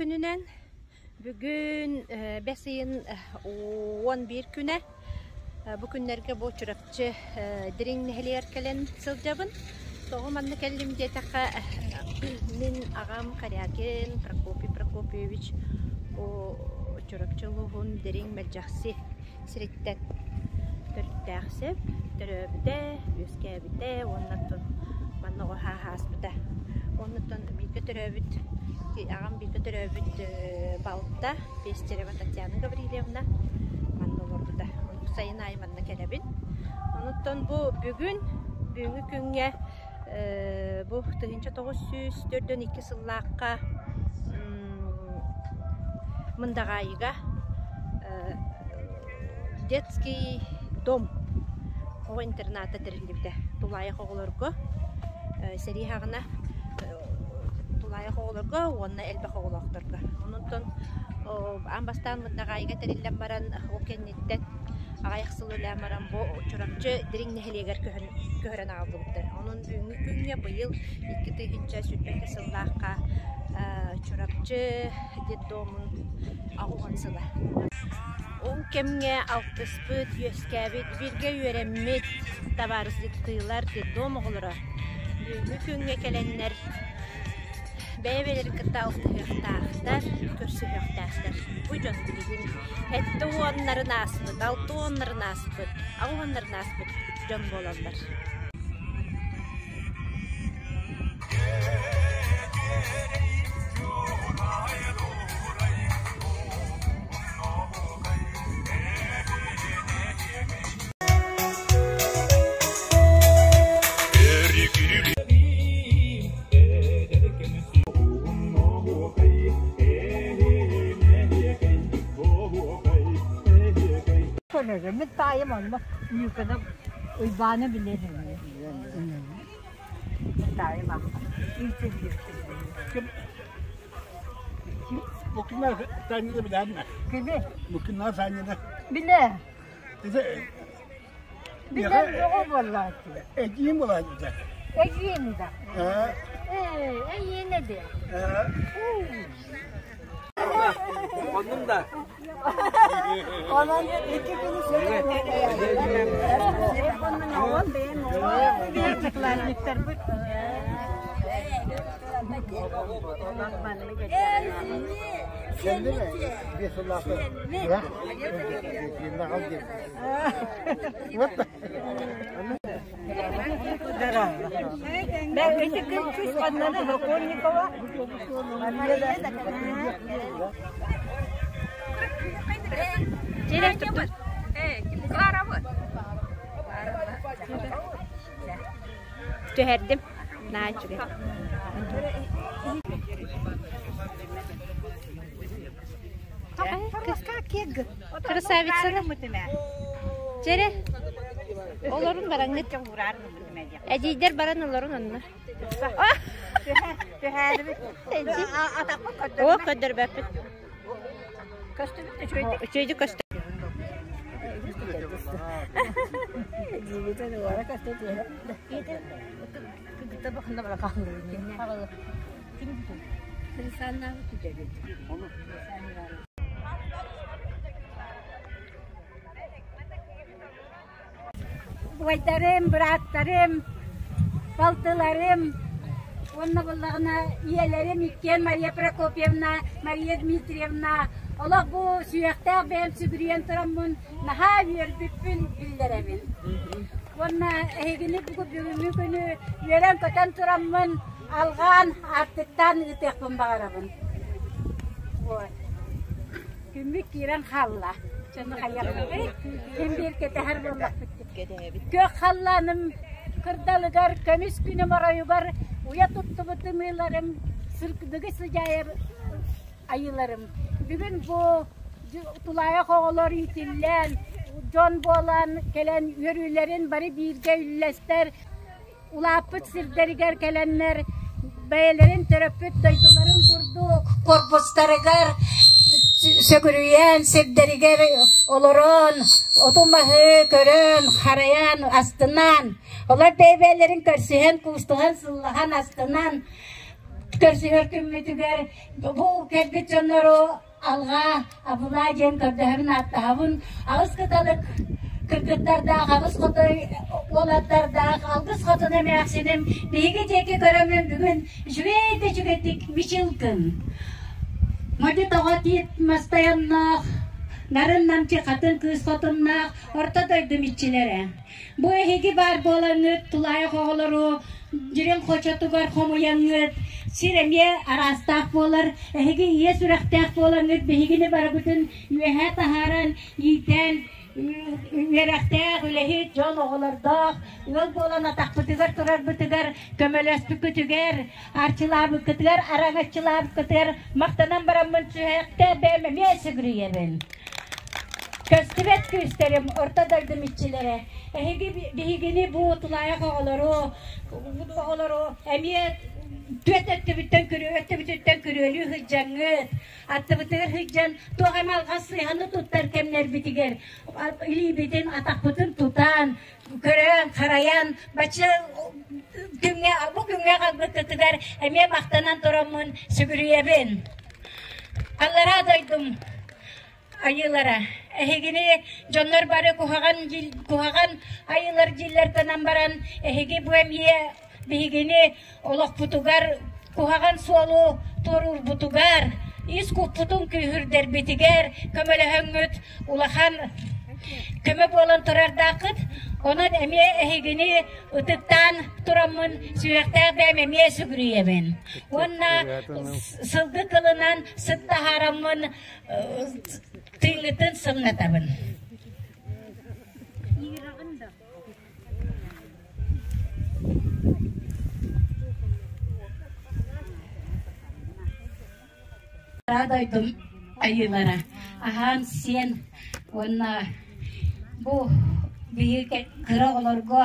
күнүнэн бүгүн бэс ыйын 11 күнэ. Бу күннэргэ бу Чурапчы Дириҥ нэһилиэгэр кэлэн сылдьабын. Тоҕо манна кэллим диэтэххэ, мин аҕам Корякин Прокопий Прокопьевич бу Чурапчы улууһун Дириҥ Мэлдьэхси сириттэн төрүттээх сир. Төрөөбүтэ, үөскээбитэ уонна оттон манна оҕо ааспыта. Оннуттан бииргэ төрөөбүт аҕам бииргэ төрөөбүт балта Пестерева Татьяна Гаврильевна манна олорбута. Сайын аайы манна кэлэбин. Онуттан бу бүгүн, бүгүҥҥү күҥҥэ бу 1942 сыллаахха Мындаҕаайыга детский дом оҕо интерната тэриллибитэ. Тулаайах оҕолорго сэрии хаҕына тулаайах оҕолорго уонна элбэх оҕолоохторго. Онон аан бастаан Мындаҕаайыга тэриллэн баран ол кэнниттэн аҕыйах сыл үлэлээн баран бу Чурапчы Дириҥ нэһилиэгэр көһөн көһөрөн аҕаллыбыттар. Онон бүгүҥҥү күҥҥэ быйыл 2022 сыллаахха Чурапчы детдомун 80 сыла. Ол кэмҥэ алтыспыт, үөскээбит, бииргэ үөрэммит табаарыстыылар детдом оҕолоро бүгүҥҥү күҥҥэ кэлэннэр бэйэ-бэйэлэрин кытта алтыһыахтаахтар, көрсүһүөхтээхтэр. Бу дьон билигин сэттэ уоннарын ааспыт, алта уоннарын ааспыт, аҕыс уоннарын ааспыт дьон буолаллар. Мин таайым онно Ньукана Уйбааны билэр Таайым Букинар таанньыда билээннэ. Кими? Букинар таанньыда. Билэ. Билэр оҕо буоллааччы. Эдьиийим буолааччы. Эдьиийим да. Ээ, эйиэнэ де. Оннум да. Онон икки күнү Первоклассниктарбыт. Түһэрдим. Наһаа үчүгэй. Красавицаны. Чэрэ. Олорун бараҥҥыт. Эдьиийдэр баран олорун онно. О, көрдөрбөппүт. Үчүгэйдик көстөр. Убайдарым, бырааттарым, балтыларым уонна буоллаҕына ийэлэрим иккиэн Мария Прокопьевна, Мария Дмитриевна олох бу сүһүөхтээх бэйэм сүгүрүйэн тураммын наһаа үөрбүппүн биллэрэбин. Уонна эһигини бүгүҥҥү күнү үөрэн-көтөн тураммын алҕаан аартыктаан ыытыахпын баҕарабын. Вот. Күммүт киирэн хаалла. Дьону хайыахпытый? Ким биир кэтэһэр буоллахпыт. Күөх халлааным кырдалыгар, көмүс күнүм оройугар уйа туттубут ымыыларым, сырдыгы сыдьаайар айыыларым. Бүгүн бу тулаайах оҕолор иитиллэн, дьон буолан кэлэн үөрүүлэрин бары бииргэ үллэстэр улааппыт сирдэригэр кэлэннэр бэйэлэрин төрөппүт дойдуларын курдук корпустарыгар сөкүрүйэн сирдэригэр олорон оту-маһы көрөн харайан астынан олор бэйэ-бэйэлэрин көрсүһэн куустуһан сыллаһан астынан. Көрсүһэр күммүтүгэр бу кэлбит дьоннору алҕаа, абылаа диэн көрдөһөбүн, ааттаһабын. Аҕыс кыталык кыргыттардаах, аҕыс хотой уолаттардаах, алгыс хотун эмээхсиним биһиги диэки көрөммүн бүгүн үчүгэй да үчүгэйдик мичил гын. Модьу тоҕо тиит мастайаннаах, нарын намчы хатын кыыс хотуннаах орто дойду миччилэрэ. Бу эһиги баар буолаҥҥыт, тулаайах оҕолору дьириҥ хочотугар хомуйаҥҥыт, сир эмиэ араастаах буолар. Эһиги ийэ сүрэхтээх буолаҥҥыт, биһигини барыбытын үөһээ таһааран, иитэн, үөрэхтээх, үлэһит дьон оҕолордоох, ыал буолан атахпытыгар турарбытыгар көмөлөспүккүтүгэр, арчылаабыккытыгар, араҥаччылаабыккытыгар махтанан бараммын сүһэхтээх бэйэм эмиэ сүгүрүйэбин. Көстүбэт күүстэрим, орто дойдум иччилэрэ, эһиги биһигини бу тулаайах оҕолору, оҕолору эмиэ түөрт өттүбүттэн өттүбүтүттэн күрүөлүү сылдьаҥҥыт, аттыбытыгар сылдьан туох эмэ алҕас сыыһаны туттар кэмнэрбитигэр илиибитин, атахпытын тутан, көрөн, харайан, бачча күҥҥэ, бу күҥҥэ аҕалбыккытыгар эмиэ махтанан тураммын сүгүрүйэбин. Аллараа дойдум айыылара, эһигини дьоннор бары куһаҕан куһаҕан айыылар дииллэртэн баран, эһиги бу эмиэ биһигини олохпутугар куһаҕан суолу туоруурбутугар, ис куппутун күүһүрдэрбитигэр көмөлөһөҥҥүт улахан көмө буолан турардааххыт. Онон эмиэ эһигини ытыктаан тураммын сүрэхтээх бэйэм эмиэ сүгүрүйэбин. Уонна сылгы кылынан сыт таһаараммын тыыҥҥытын сымнатабын. Дойдум айыылара аһаан сиэн уонна бу биһиги кыра оҕолорго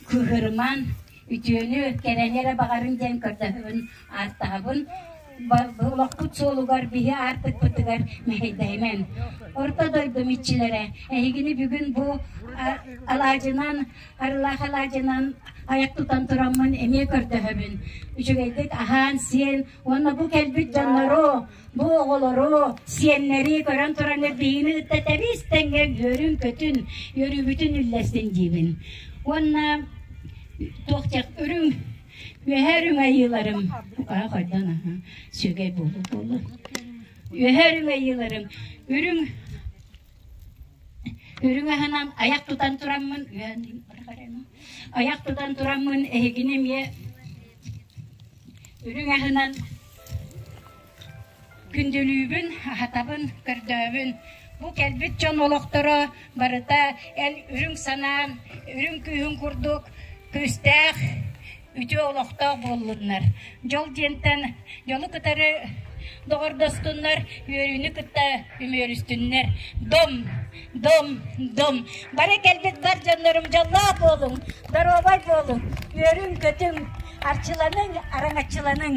кыыһырыман үтүөнү кэрэни эрэ баҕарын диэн көрдөһөбүн ааттаһабын олохпут суолугар биһи аартыкпытыгар мэһэйдэһимэн орто дойдум иччилэрэ эһигини бүгүн бу алаадьынан арылаах алаадьынан айах тутан тураммын эмиэ көрдөһөбүн үчүгэйдик аһаан-сиэн уонна бу кэлбит дьоннору бу оҕолору сиэннэри көрөн тураҥҥыт биһигини кытта тэбис тэҥҥэ үөрүн-көтүн үөрүүбүтүн үллэстин диибин уонна туох диэх үрүҥ үөһээ үрүҥ айыыларым хойдон аха сүөгэй буолу буолу үөһээ үрүҥ айыыларым үрүҥ үрүҥ аһынан айах тутан тураммын айах тутан тураммын эһигини эмиэ үрүҥ аһынан Күндүлүүбүн, аһатабын, көрдөөбүн. Бу кэлбит дьон олохторо барыта эн үрүҥ санаан, үрүҥ күүһүҥ курдук күүстээх, үтүө олохтоох буоллуннар. Дьол диэнтэн дьолу кытары доҕордостуннар, үөрүүнү кытта үмүөрүстүннэр. Дом, дом, дом. Бары кэлбит бар дьоннорум дьоллоох буолуҥ, доруобай буолуҥ, үөрүҥ-көтүҥ, Арчыланыҥ, араҥаччыланыҥ!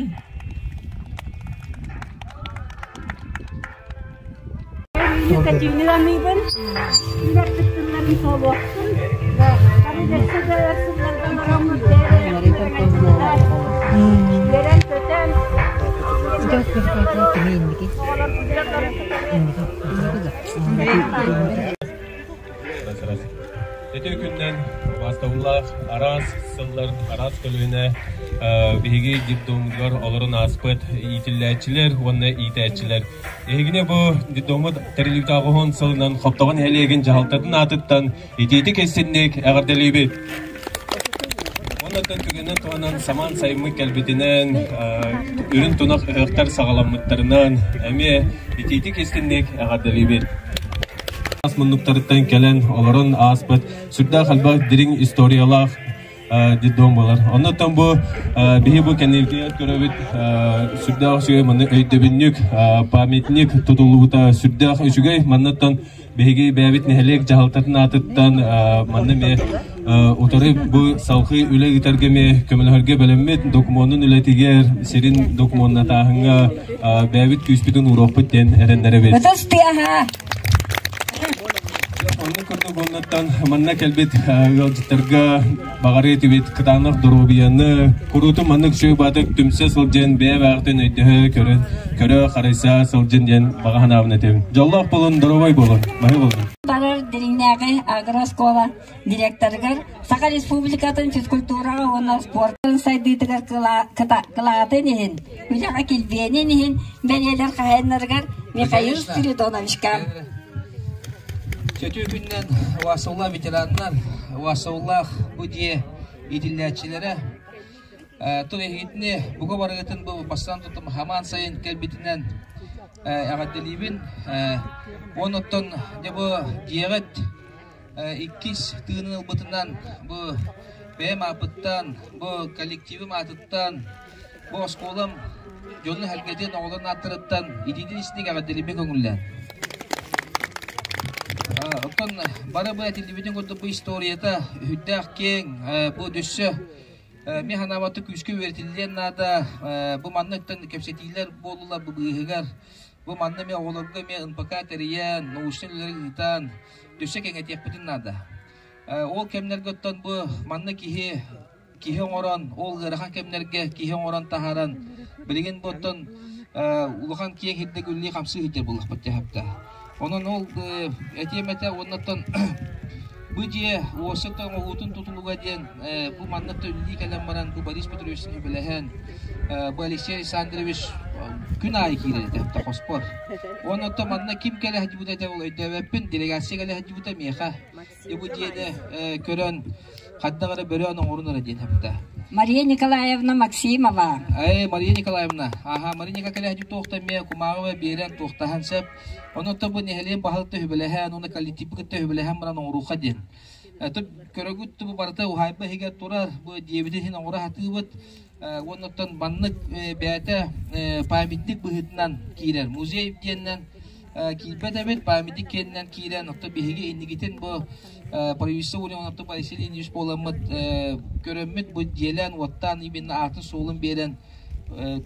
Көтүүнү аныыбын, үрэппит тылларын туолуохтун. Бары дэссе да өр сылларга олороммут үөрэн-көтөн, Ити күннэн убаастабыллаах араас сыллар, араас көлүөнэ биһиги детдоммутугар олорон ааспыт иитиллээччилэр уонна иитээччилэр. Эһигини бу детдоммут тэриллибитэ аҕыһын сылынан Хоптоҕо нэһилиэгин дьаһалтатын аатыттан итиитик эстинник эҕэрдэлиибит. Оннуттан түгэнэн туһанан самаан сайыммыт кэлбитинэн, үрүн тунах ыһыахтар саҕаламмыттарынан эмиэ итиитик истинник эҕэрдэлиибит. Аас муннуктарыттан кэлэн олорон ааспыт сүрдээх элбэх дириҥ историялаах детдом буолар. Оннуттан бу биһи бу кэннибитигэр көрөбүт сүрдээх үчүгэй манна өйдөбүнньүк памятник тутуллубута сүрдээх үчүгэй. Маннаттан биһиги бэйэбит нэһилиэк дьаһалтатын аатыттан манна эмиэ утары бу салгыы үлэ ыытарга эмиэ көмөлөһөргө бэлэммит докумуонун үлэтигэр сирин докумуоннатааһыҥҥа бэйэбит күүспүтүн ууруохпут диэн эрэннэрэбит. Ытыс тыаһа! Оннук курдук оннуттан манна кэлбит ыалдьыттарга баҕарыы этибит кытаанах доруобуйаны, куруутун маннык үчүгэй түмсэ сылдьан бэйэ-бэйэҕитин өйдөһө көрөн, көрө харайса сылдьын диэн баҕа санаабын этэбин. Дьоллоох буолун, доруобай буолун, баһы буолун. Барар Дириҥнээҕи агрооскуола директорыгар Саха Республикатын физкультураҕа уонна спортын сайдыытыгар кылаатын иһин, үлэҕэ килбиэнин иһин бэлиэлэр хаһаайыннарыгар Михаил Спиридоновичка. Сөтүө күнүнэн Уасаулаах ветераннар, Уасаулаах бу дьиэ иитиллээччилэрэ тыл эһигитини бука барыгытын бу бастаан тутум хамаан сайын кэлбитинэн эҕэрдэлиибин. Онуттан дьэ бу дьиэҕит иккис тыынын ылбытынан бу бэйэм ааппыттан, бу коллективым аатыттан, бу оскуолам дьонун сэргэтин, оҕолорун ааттарыттан итиитин истиҥ эҕэрдэлиибин көҥүллээн. Оттон бары бу этиллибитин курдук бу историята үһүрдээх киэҥ, бу дөссө Мин санаабаты күүскэ үөрэтиллиэн наада. Бу манныктан кэпсэтиилэр буоллулар бу быыһыгар. Бу манна эмиэ оҕолорго эмиэ НПК тэрийэн, научнай үлэлэри ыытан, өссө кэҥэтиэхпитин наада. Ол кэмнэргэ оттон бу манна киһи киһи оҥорон, ол ыарахан кэмнэргэ киһи оҥорон таһааран, билигин бу оттон улахан киэҥ сирдэ үлэлии-хамсыы сылдьар буоллахпыт дьаһапта. Онон ол этиэм этэ уонна оттон бу дьиэ уопсай оҥоһуутун тутулуга диэн бу манна үлэлии кэлэн баран бу Борис Петрович сүбэлэһэн бу Алексей Александрович күн аайы киирэр этэ хоспор. Уонна оттон манна ким кэлэ сылдьыбыта этэ ол өйдөөбөппүн, делегация кэлэ сылдьыбыта миэхэ. Бу дьиэни көрөн хайдах эрэ бөрөөн оҥорун эрэ диэн эптэ. Мария Николаевна Максимова. Эй, Мария Николаевна, аха, Мария Николаевна туохта эмиэ кумааҕы биэрэн туохтаһан сөп. Онон бу нэһилиэк баһылыкта үбүлэһэн, уонна коллективы кытта үбүлэһэн баран оҥоруохха диэн. Көрөгүт бу барыта уһаайба иһигэр турар, бу диэбитин иһин оҥоро сатыыбыт. Уоннаттан маннык бэйэтэ памятник быһыытынан киирэр. Музей диэннэн киирбэт эбит, памятник киэнинэн киирэн, оттон биһиги иннигитин бу правительство уровень оттон Василий Ильич буоламмыт көрөммүт бу дьиэлээн уоттаан именно аатын суолун биэрэн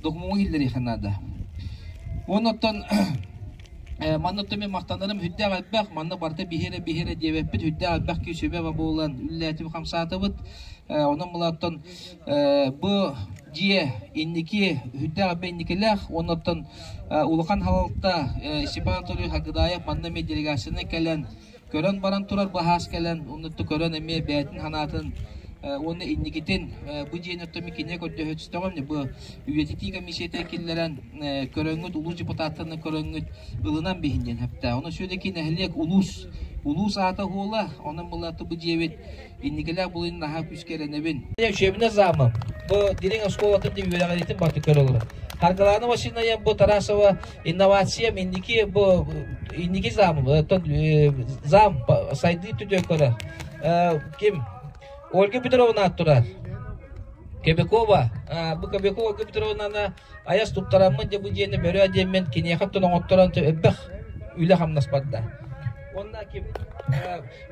докумуоҥҥа киллэриэххэ наада. Уонна оттон манна оттон мин махтанарым сүрдээх элбэх, манна барыта биһиэрэ биһиэрэ диэбэппит, сүрдээх элбэх киһи сүбэ буолан үлэлээтибит хамсаатыбыт. Онон булаттан бу дьиэ инники сүрдээх элбэх инникилээх, уонна оттон улахан халалта Степан Анатольевич Хагыдаев манна эмиэ делегацияны кэлэн көрөн баран турар баһаас кэлэн, онно көрөн эмиэ бэйэтин санаатын уонна инникитин бу дьиэни оттон кинигэ көрдөһөтүстэҕим бу үйэтитии комиссията киллэрэн көрөҥҥүт улуус депутаттарын көрөҥҥүт ылынан биһин диэн хэптээх. Онон сүөдэки нэһилиэк улуус улуус аата хуола, онон булаты бу дьиэбит инникилээх булын наһаа күүскэ эрэнэбин. Учебный замы. Бу дириҥ оскуолатын үөрэҕиритин барты көрө олорор. Харгалаана Васильевна бу Тарасова инновация инники бу инники зам зам сайдыы түдө көрө. Ким? Ольга Петровна турар. Кебекова, бу Кебекова Ольга Петровнаны айас туттараммын дьэ бу дьиэни бөрөө диэммин киниэхэ тон оҥотторон элбэх үлэ хамнас барда. Уонна ким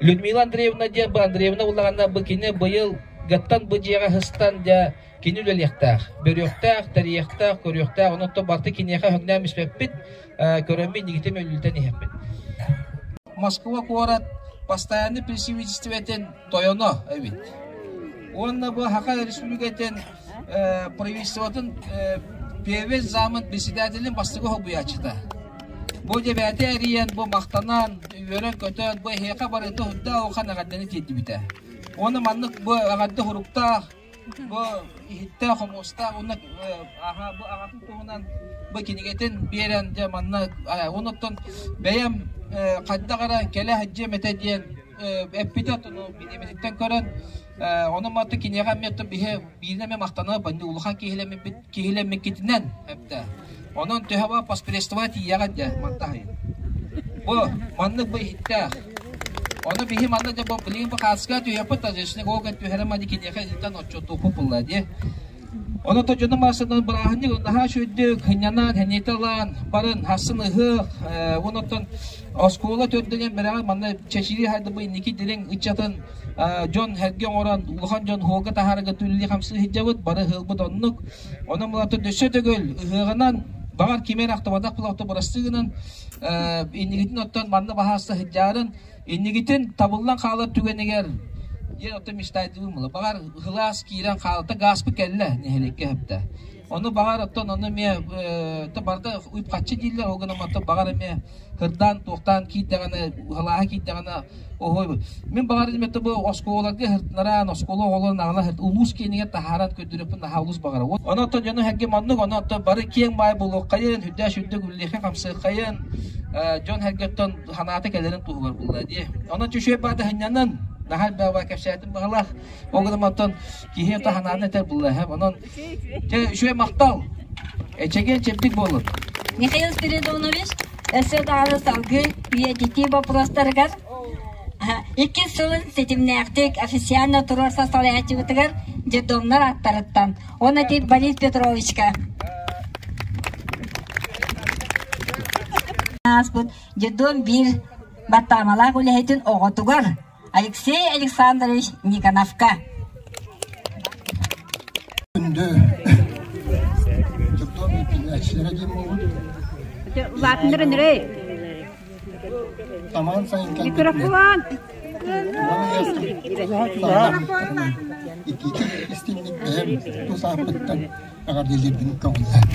Людмила Андреевна диэн бу Андреевна улаҕана бу кини быйыл гаттан бу дьиэҕэ сыстан дьэ кини үлэлиэхтээх, бөрүөхтээх, тэрийиэхтээх, көрүөхтээх, онон барыта киниэхэ өҥнөөн испэппит, көрөммүт иннигитин өлүүлтэн иһэппит. Москва куорат постоянный представительствотын тойоно эбит. Уонна бу Саха Республикатын правительствотын первый замын председателин бастакы холбуйааччыта. Бу дьэбээтэ эрийэн, бу махтанан, үөрэн-көтөн, бу эһиэхэ барыта худда улахан эҕэрдэни тиэрдибитэ. Уонна маннык бу эҕэрдэ хуруктаах, бу иһиттээх, хомуостаах уонна аха бу аҕатын туһунан бу кинигэтин биэрэн дьэ манна онуттан бэйэм хайдах эрэ кэлэ сылдьыам этэ диэн эппитэ бириэмэтиттэн көрөн ону матты киниэхэ эмиэ биһи бииринэ эмиэ махтана банды улахан киһилэммит киһилэммиккитинэн эптэ онон төһө ба поспредство тиийэҕит дьэ мантаһайын бу маннык бу иһиттээх ону биһи манна дьэ бу билигин бу хааска түһүөхпүт тажечник ол гэн түһэрэ мани киниэхэ илтэн отчуоттуохпут булла дии Ону то дьону массанан бырааһынньык наһаа үчүгэйдик хынньанан, хэниталаан барын хассын ыһыах, онуттан оскуола төрдүнэн бэрэҕэ манна чэчирии хайдыбы инники дириҥ ыччатын дьон сэргэ оҥорон улахан дьон хуолга таһаарыга түлли хамсыы сылдьабыт, бары ыһыылбыт оннук. Онон булата дөссө төгүл ыһыаҕынан баҕар кими эрэ ахтыбатах булахта бырастыы гынан иннигитин оттон манна баһааста сылдьаарын. Иннигитин табыллан хаалар түгэнигэр диэн оттон мечтайдыбын була. Баҕар һылаас киирэн хаалта гааспыт кэллэ нэһилиэккэ сөптө. Ону баҕар оттон ону эмиэ барыта үп-харчы дииллэр, ол гынан оттон баҕар эмиэ кырдаан туохтаан киирдэҕинэ, һылааһа киирдэҕинэ оһой. Мин баҕар эмиэ бу оскуолаларга һыртынаран, оскуола оҕолорун аҕала һырт улуус киинигэр таһааран көрдөрүөхпүн наһаа улус баҕара. Ону оттон дьону сэргэ маннык, ону оттон бары киэҥ баай буолуоххайын, үрдээх сүрдүк үллиэхэ хамсыаххайын, дьон сэргэттэн санаата кэлэрин туһугар булла дии. Онон түшүөй баата хынньанан, наһаа элбэҕи кэпсээтим баһылаах. Ол гынан оттон киһи ото санааны этэр булла. Онон дьэ үчүгэй махтал. Эчэгиэн чэбдик буолун. Михаил Спиридонович, өссө даҕаны салгыы үйэтитии боппуруостарыгар иккис сылын ситимнээхтик официально туруорса салайааччыбытыгар детдомнар аттарыттан уонна Борис Петровичка ааспыт детдом биир баттаамалаах үлэһитин оҕотугар Алексей Александрович Никоновка. Күндү детдом иитиллээччилэрэ диэн буолбут. Улаатыннар өнөрөй. Таман сайын Микрофон. Итиитик истиҥник бэйэм тус ааппыттан эҕэрдэлиирбин көҕүллээн.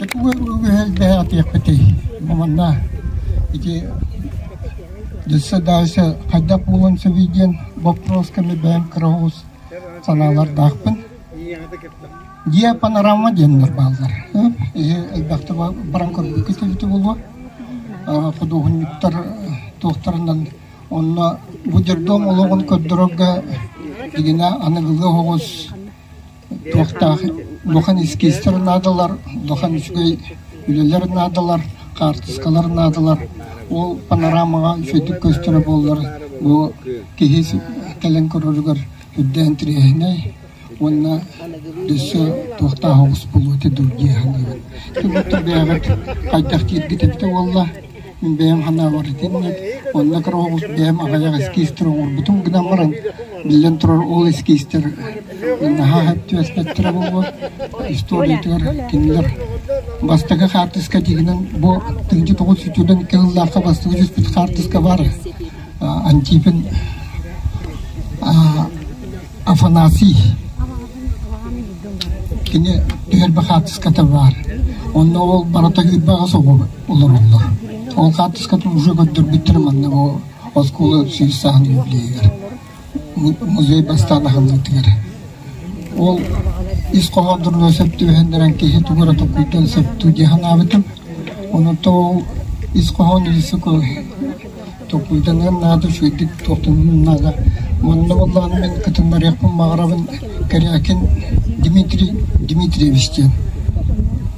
Үгэһэлбэһэ атыахпытый манна ити дьөссө дальше хайдах буолуон сөбүй диэн боппуруоска мен бэйэм кыра оҕус санаалардаахпын. Дьиэ панорама диэннэр бааллар. Эһи элбэхтэ баран көрбүккүт эбитэ буолуо. Худуоһунньуктар туохтарынан онно бу детдом олоҕун көрдөрөргө игинэ аныгылыы оҕус туохтаах улахан эскизтэр наадалар, улахан үчүгэй үлэлэр наадалар, хаартыскалар наадалар. Ол панорамаҕа үчүгэйдик көстөрө буоллар бу киһи кэлэн көрөрүгэр үрдэ интэриэһинэй уонна өссө туохтаах оҕус буолуо этэ дуу дии саныыбын. Түмүктэр бэйэҕит хайдах дииргит эбитэ буолла. Мин бэйэм санаабар итинник. Онно кыра оҕус бэйэм аҕыйах эскизтэр оҥорбутум гынан баран, биллэн турар ол эскизтэр наһаа сөп түбэспэттэрэ буолуо. Историятыгар кинилэр бастакы хаартыска дьиҥинэн бу 1992 сыллаахха бастакы түспүт хаартыска баар. Антипин Афанасий кини түһэрбэ хаартыската баар. Онно ол барыта киирбэҕэ соҕу олороллор. Ол хаартыскатын уже көрдөрбүттэр манна бу оскуола сүүс сааһын юбилейыгар музей бастаан аһыллыытыгар. Ол ис хоһоонноруна сөп түбэһиннэрэн киһи тугу эрэ толкуйдуон сөп дуу дии санаабытым. Онон ол ис хоһоон Толкуйданыан наада, үчүгэйдик туохтаныан наада. Манна буоллаҕына мин кытыннарыахпын баҕарабын Корякин Дмитрий Дмитриевич диэн.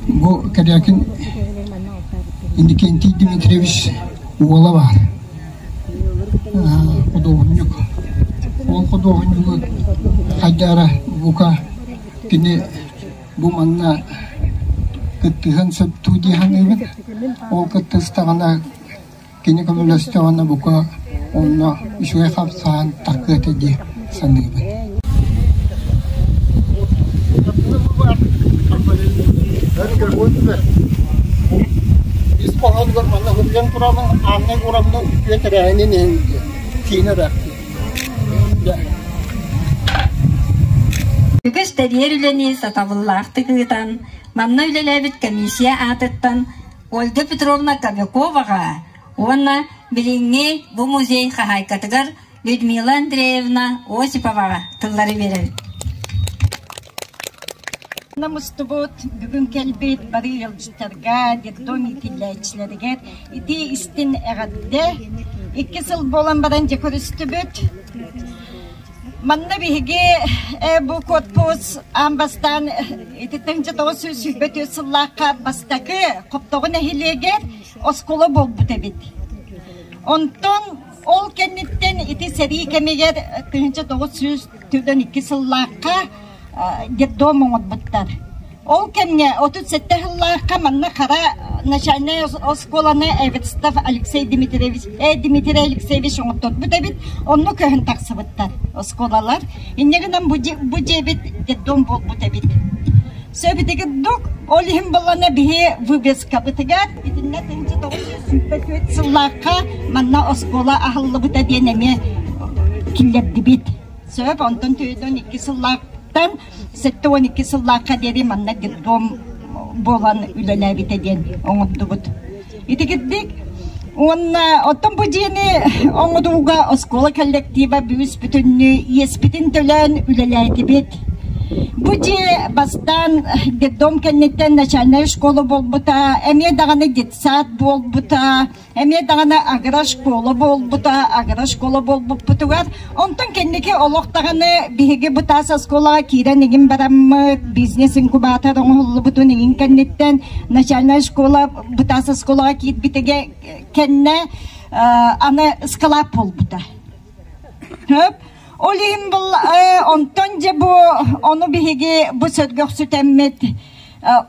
Бу Корякин Иннокентий Дмитриевич уола баар. Худуоһунньук. Ол худуоһунньугу хайдара бука кини бу манна кыттыһан сөптүү дии саныыбын. Ол кыттыстаҕына Кини көмөлөстөҕүнэ бука онно үчүгэй хамсааһын тахсыа этэ дии саныыбын. Ис хоһоонугар манна уһуйан турабын, ааннай урамна үтүө тэрээһинин иһин диэн киинэ ыраахтыы. Үгүс тэрийэр үлэни сатабыллаахтык ыытан, манна үлэлээбит комиссия аатыттан Ольга Петровна Кобяковаҕа уонна билиҥҥи бу музей хаһаайкатыгар Людмила Андреевна Осиповаҕа тыллары биэрэбит. Мустубут бүгүн кэлбит бары ыалдьыттарга, детдом иитиллээччилэригэр ити истин эҕэрдэ. Икки сыл буолан баран дьэ көрүстүбүт. Манна биһиги бу корпус аан бастаан ити 1924 сыллаахха бастакы Хоптоҕо нэһилиэгэр оскуола буолбут эбит. Онтон ол кэнниттэн ити сэрии кэмигэр 1942 сыллаахха детдом оҥорбуттар. Ол кэмҥэ 37 сыллаахха манна хара начальнай оскуоланы Эверстов Алексей Дмитриевич, э, Дмитрий Алексеевич оҥотторбут эбит. Онно көһөн тахсыбыттар оскуолалар. Инньэ гынан бу, бу дьиэбит детдом буолбут эбит. Сөбүтигирдук ол иһин буллана биһи вывескабытыгар итиннэ 1924 сыллаахха манна оскуола аһыллыбыта диэн эмиэ киллэрдибит. Сөп, онтон 42 сыллаахтан 72 сыллаахха диэри манна детдом буолан үлэлээбитэ диэн оҥордубут. Итигирдик уонна оттон бу дьиэни оҥорууга оскуола коллектива бүүс бүтүннүү иэспитин төлөөн үлэлээтибит. Бу дьиэ бастаан детдом кэнниттэн начальная школа буолбута, эмиэ даҕаны детсад буолбута, Эмиэ даҕаны агрошкола буолбута, агрошкола буолбуппутугар, онтон кэнники олох даҕаны биһиги бу таас оскуолаҕа киирэн иҥин бараммыт, бизнес-инкубатор оҥоһуллубутун иҥин кэнниттэн начальная школа бу таас оскуолаҕа киирбитигэ кэннэ аны ыскалаап буолбута. Хөп. Ол иһин бұл онтон дьэ бу ону биһиги бу сөргөхсүтэммит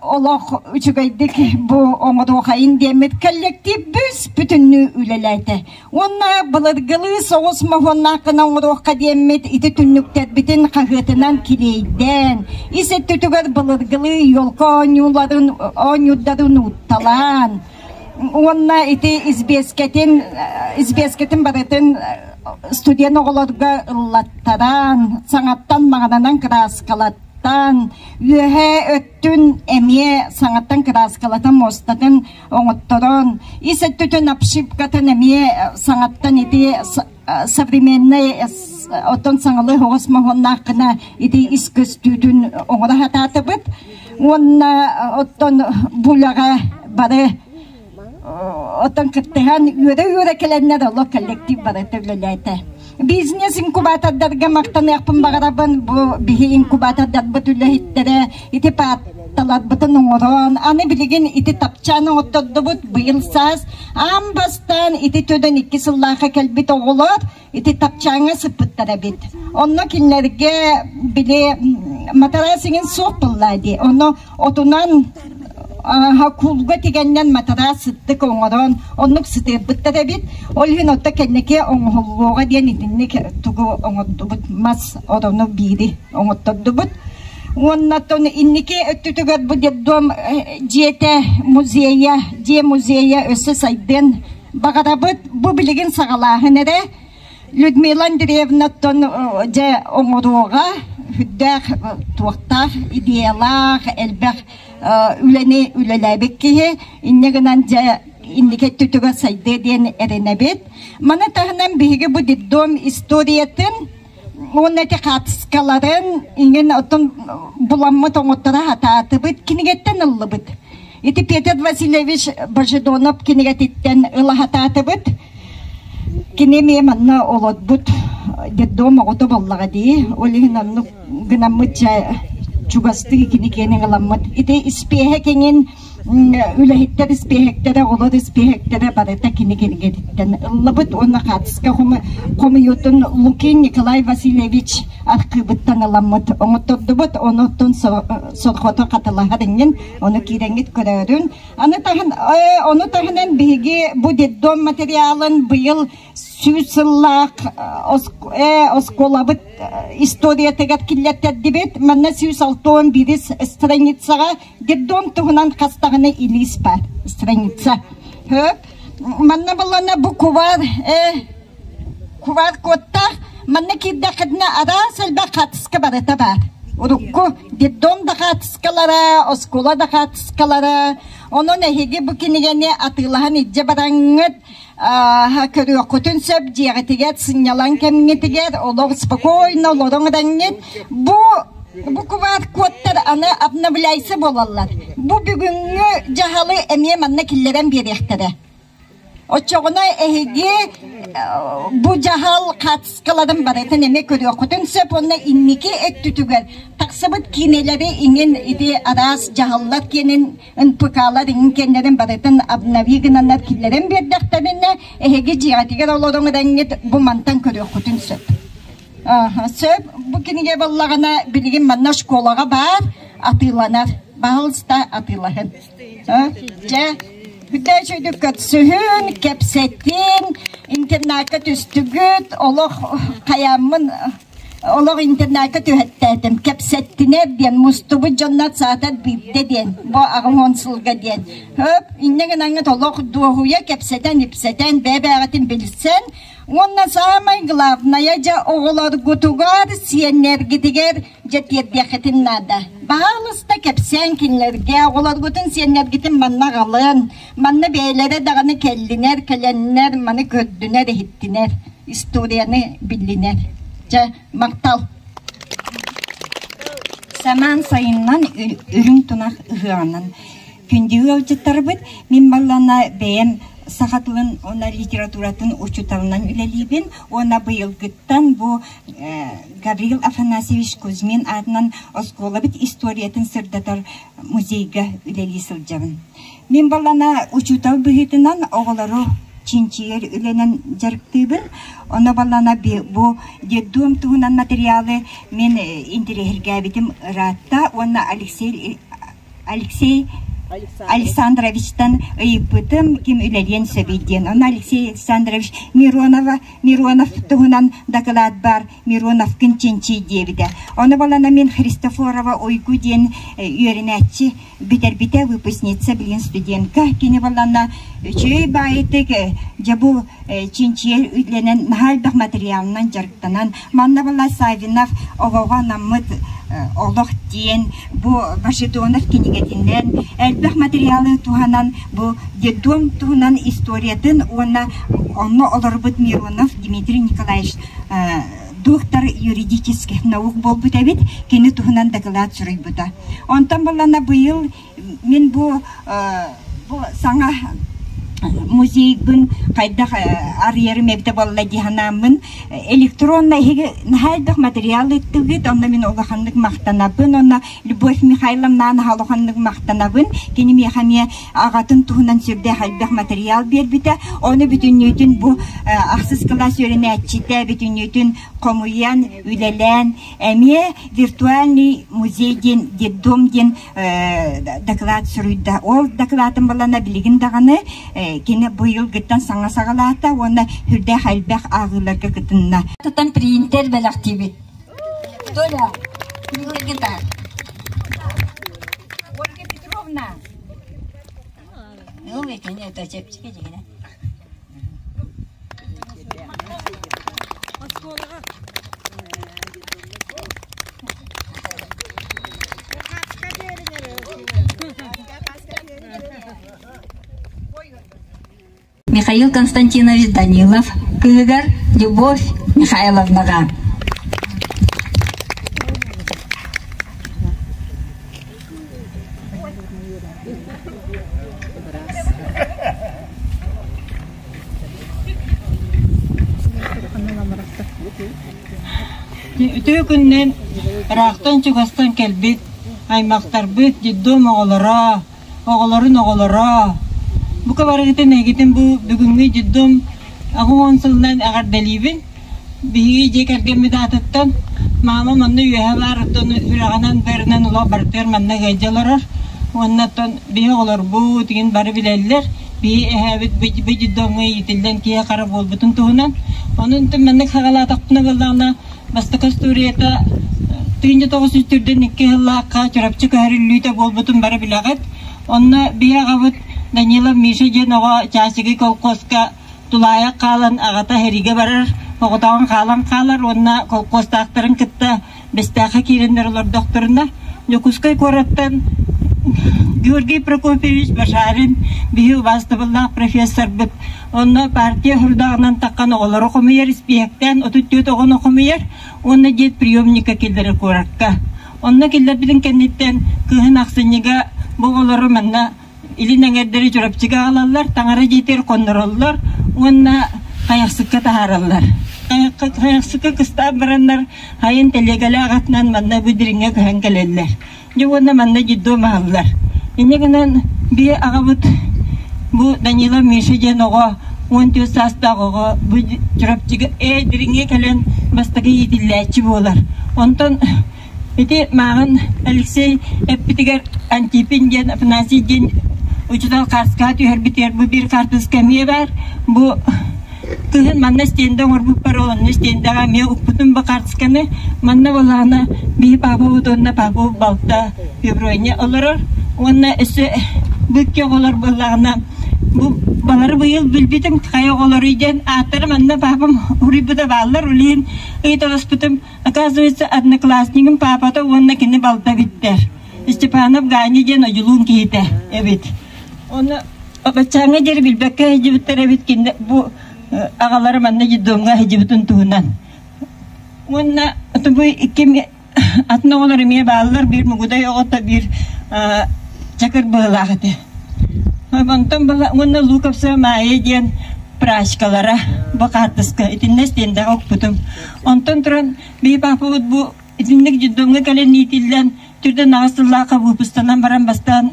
олох үчүгэйдик бу оҥоруохайын диэммит коллектив бүс бүтүннүү үлэлээтэ. Уонна былыргылыы соҕус моһуоннааххына оҥоруохха диэммит ити түннүктэрбитин хаһыатынан килиэйдээн, ис өттүтүгэр былыргылыы елка оонньууларын оонньуурдарын уутталаан, уонна ити избиэскэтин избиэскэтин барытын студент оҕолорго ыллаттаран, саҥаттан маҕанынан кырааскалат Тан үөһээ өттүн эмиэ саҥаттан кырааскалатан муостатын оҥотторон, ис өттүтүн обшивкатын эмиэ саҥаттан ити современный оттон саҥалыы оҕус моһуоннаах гына ити ис көстүүтүн оҥоро сатаатыбыт. Уонна оттон бу үлэҕэ бары оттон кыттыһан үөрэ-үөрэ кэлэннэр олох коллектив барыта үлэлээтэ. Бизнес инкубатордарга махтаныахпын баҕарабын. Бу биһи инкубатордарбыт үлэһиттэрэ ити паатталарбытын оҥорон, аны билигин ити тапчаан оҥоттордубут. Быйыл саас аан бастаан ити төдөн икки сыллаахха кэлбит оҕолор ити тапчааҥҥа сыппыттар эбит. Онно кинилэргэ били матараас иҥин суох буолла дии. Онно отунан куулга тигэннэн матараас сыттык оҥорон оннук сытыарбыттар эбит. Ол иһин отто кэнники оҥоһуллуоҕа диэн итинник тугу оҥордубут мас орону биири оҥоттордубут. Уонна оттон инники өттүтүгэр бу детдом дьиэтэ музейа, дьиэ музейа өссө сайдыан Баҕарабыт бу билигин саҕалааһын эрэ Людмила Андреевнаттан дьэ оҥоруоҕа сүрдээх туохтаах идеялаах элбэх үлэни үлэлээбит киһи инньэ гынан дьэ инники өттүтүгэр сайдыа диэн эрэнэбит. Маны таһынан биһиги бу детдом историятын уонна ити хаартыскаларын иҥин оттон буламмыт оҥотторо сатаатыбыт кинигэттэн ыллыбыт. Ити Петр Васильевич Божедонов кинигэтиттэн ыла сатаатыбыт. Кини эмиэ манна олорбут детдом оҕото буоллаҕа дии. Ол иһин оннук гынаммыт дьэ чугастыы кини киэнин ыламмыт. Ити испиэһэ киҥин үлэһиттэр испиэһэктэрэ, оҕолор испиэһэктэрэ барыта кини кинигэтиттэн ыллыбыт уонна хаартыска хомуйуутун Лукин Николай Васильевич архыыбыттан ыламмыт оҥоттордубут, онуттан сорҕото хатылаһар иҥин ону киирэҥҥит көрөөрүн. Аны таһын, ону таһынан биһиги бу детдом материалын быйыл сүүс сыллаах оскуолабыт историятыгар киллэртэрдибит. Манна 161 страницаҕа Детдом туһунан хас даҕаны илиис баар страница. Хөп. Манна буллана бу кубар кубар кодтаах манна киирдэххитинэ араас элбэх хаартыска барыта баар. Урукку детдом да хаартыскалара, оскуола да хаартыскалара. Онон эһиги бу кинигэни атыылаһан илдьэ бараҥҥыт көрүөххүтүн сөп дьиэҕитигэр сынньалаҥ кэмҥитигэр олох спокойно олоруҥ эрэҥҥит бу бу кубаар-куоттар аны обновляйся буолаллар бу бүгүҥҥү дьаһалы эмиэ манна киллэрэн биэриэхтэрэ оччоҕуна эһиги бу дьаһал хаартыскаларын барытын эмиэ көрүөххүтүн сөп уонна инники өттүтүгэр тахсыбыт киинэлэри иҥин ити араас дьаһаллар киэнин НПК-лар иҥин кэннэрин барытын обнови гынаннар киллэрэн биэрдэхтэринэ, эһиги дьиэҕитигэр олоруҥ эрэҥҥит бу мантан көрүөххүтүн сөп. Сөп. Бу кинигэ буоллаҕына билигин манна школаҕа баар, атыыланар. Баһылыста атыылаһын. Дьэ, бүтэ үчүгдүк көрсүһүн, кэпсэтин, интернакка түстүгүт, олох хайааммын. Олох интернакка түһэттээтим, кэпсэттинэр диэн, мустубут дьоннор саатар биирдэ диэн, бу 80 сылга диэн. Хөп, инньэ гынаҥҥыт олох дуоһуйа кэпсэтэн-ипсэтэн, бэйэ-бэйэҕитин билсэн, уонна саамай главное дьэ оҕолоргутугар, сиэннэргитигэр дьэ тиэрдиэххитин наада. Баһаалыста кэпсээн кинилэргэ, оҕолоргутун, сиэннэргитин манна аҕалын, манна бэйэлэрэ даҕаны кэллинэр, кэлэннэр, маны көрдүнэр, иһиттинэр, историяны биллинэр. Дьэ, махтал! Самаан сайыннан үрүҥ тунах ыһыаҕынан күндү ыалдьыттарбыт мин баллана бэйэм саха тылын уонна литературатын учууталынан үлэлиибин уонна быйылгыттан бу Гаврил Афанасьевич Кузьмин аатынан оскуолабыт историятын сырдатар музейга үлэлии сылдьабын. Мин баллана учуутал быһыытынан оҕолору чинчийэр үлэнэн дьарыктыыбын. Ону баллана бу детдом туһунан материалы мин интэриэһиргээбитим ыраатта уонна Алексей Алексей Александровичтан ыйыппытым ким үлэлиэн сөбүй диэн. Ону Алексей Александрович Миронова Миронов туһунан дакылаат баар Мироновкын чинчий диэбитэ. Ону балана мин Христофорова Уйгу диэн үөрэнээччи бүтэрбитэ выпускница билигин студентка кини балана үчүгэй баайытык дьэ бу чинчийэр үлэнэн наһаа элбэх материалынан дьарыктанан манна была Савинов оҕоҕо анаммыт олох диэн бу Башидонов кинигэтинэн элбэх материалы туһанан бу детдом туһунан историятын уонна онно олорбут Миронов Дмитрий Николаевич доктор юридических наук буолбут эбит, кини туһунан дакылаат суруйбута. Онтон баллана быйыл мин бу бу саҥа музейбын хайдах арыйарым эбитэ буолла дии санааммын электронно эһиги наһаа элбэх материал ыыттыгыт онно мин улаханнык махтанабын онно Любовь Михайловна наһаа улаханнык махтанабын кини миэхэ эмиэ аҕатын туһунан сүрдээх элбэх материал биэрбитэ ону бүтүннүүтүн бу ахсыс кылаас үөрэнээччитэ бүтүннүүтүн хомуйан үлэлээн эмиэ виртуальный музей диэн детдом диэн доклад суруйда. Ол докладын балана билигин даҕаны кини быйылгыттан саҥа саҕалаата уонна сүрдээх элбэх ааҕыыларга кытынна. Тутан принтер бэлэхтиибит. Толя, принтергита. Ольга Петровна. Ну, это чепчики дегene. Михаил Константинович Данилов кыһыгар Любовь Михайловнаҕа. Үтүө күнүнэн ыраахтан-чугастан кэлбит аймахтарбыт, детдом оҕолоро, оҕолорун оҕолоро. Бука барыгытын эһигитин бу бүгүҥҥү детдом 80 сылынан эҕэрдэлиибин. Биһиги дьиэ кэргэммит аатыттан маама манна үөһэ баар, оттон үрэҕинэн быарынан олох барытыгар манна ыалдьа олорор. Уонна оттон биһи оҕолорбут игин бары билэллэр. Биһи эһээбит бу детдомҥа иитиллэн киһи-хара буолбутун туһунан. Онон маннык саҕалаатахпына буоллаҕына, бастакы остуоруйата 1942 сыллаахха Чурапчы көһөрүллүүтэ буолбутун бары билэҕит. Онно биһи аҕабыт Данилов Миша диэн оҕо Чаасыгый колхозка тулаайах хаалан аҕата сэриигэ барар, оҕотоҕун хаалан хаалар уонна колхозтаахтарын кытта Бэстээххэ киирэннэр олордохторуна, Дьокуускай куораттан Георгий Прокопьевич Башарин биһи убаастабыллаах профессорбыт онно партия хурдаҕынан таххан оҕолору хомуйар испииһэктээн 34 оҕону хомуйар уонна дед приемника киллэрэр куоракка. Онно киллэрбитин кэнниттэн кыһын ахсынньыга бу оҕолору манна Илин эҥэрдэри Чурапчыга аҕалаллар, таҥара дьиэтигэр хоннороллор уонна Хайахсыкка таһаараллар. Хайахсыкка кыстаан бараннар хайын тэлиэгэлээх атынан манна бу дириҥҥэ көһөн кэлэллэр. Дьэ уонна манна детдом аһаллар. Инньэ гынан биһи аҕабыт бу Данила Миша диэн оҕо 14 саастаах оҕо бу Чурапчыга дириҥҥэ кэлэн бастакы иитиллээччи буолар. Онтон Ити мааҕын Алексей эппитигэр Антипин диэн Афанасий диэн учуутал хааскаҕа түһэрбитигэр бу биир хаартыска эмиэ баар. Бу Кыһын манна стенда оҥорбуппар ол онно стендэҕэ эмиэ укпутум бу хаартысканы. Манна буоллаҕына биһи папабыт уонна папа балта Феврония олорор. Уонна өссө бу икки оҕолор буоллаҕына бу балары быйыл билбитим хайа оҕолоруй диэн ааттары манна папам уруйбута бааллар. Улиин ыйыталаспытым оказывается одноклассникым папата уонна кини балта эбиттэр. Степанов Ганя диэн одьулуун киһитэ эбит. Оны баччааҥҥа диэри билбэккэ сылдьыбыттар эбит кинини бу аҕалара манна детдомҥа сылдьыбытын туһунан. Уонна бу икки атын оҕолор эмиэ бааллар, биир мугудай оҕото, биир чакыр быһыылаах этэ. Онтон уонна Луковцева Майя диэн прачкалара бу хаартыска итиннэ стендэҕэ укпутум. Онтон туран биһи папабыт бу итинник детдомҥа кэлэн иитиллэн түрдэн аҕыс сыллаахха выпустанан баран бастаан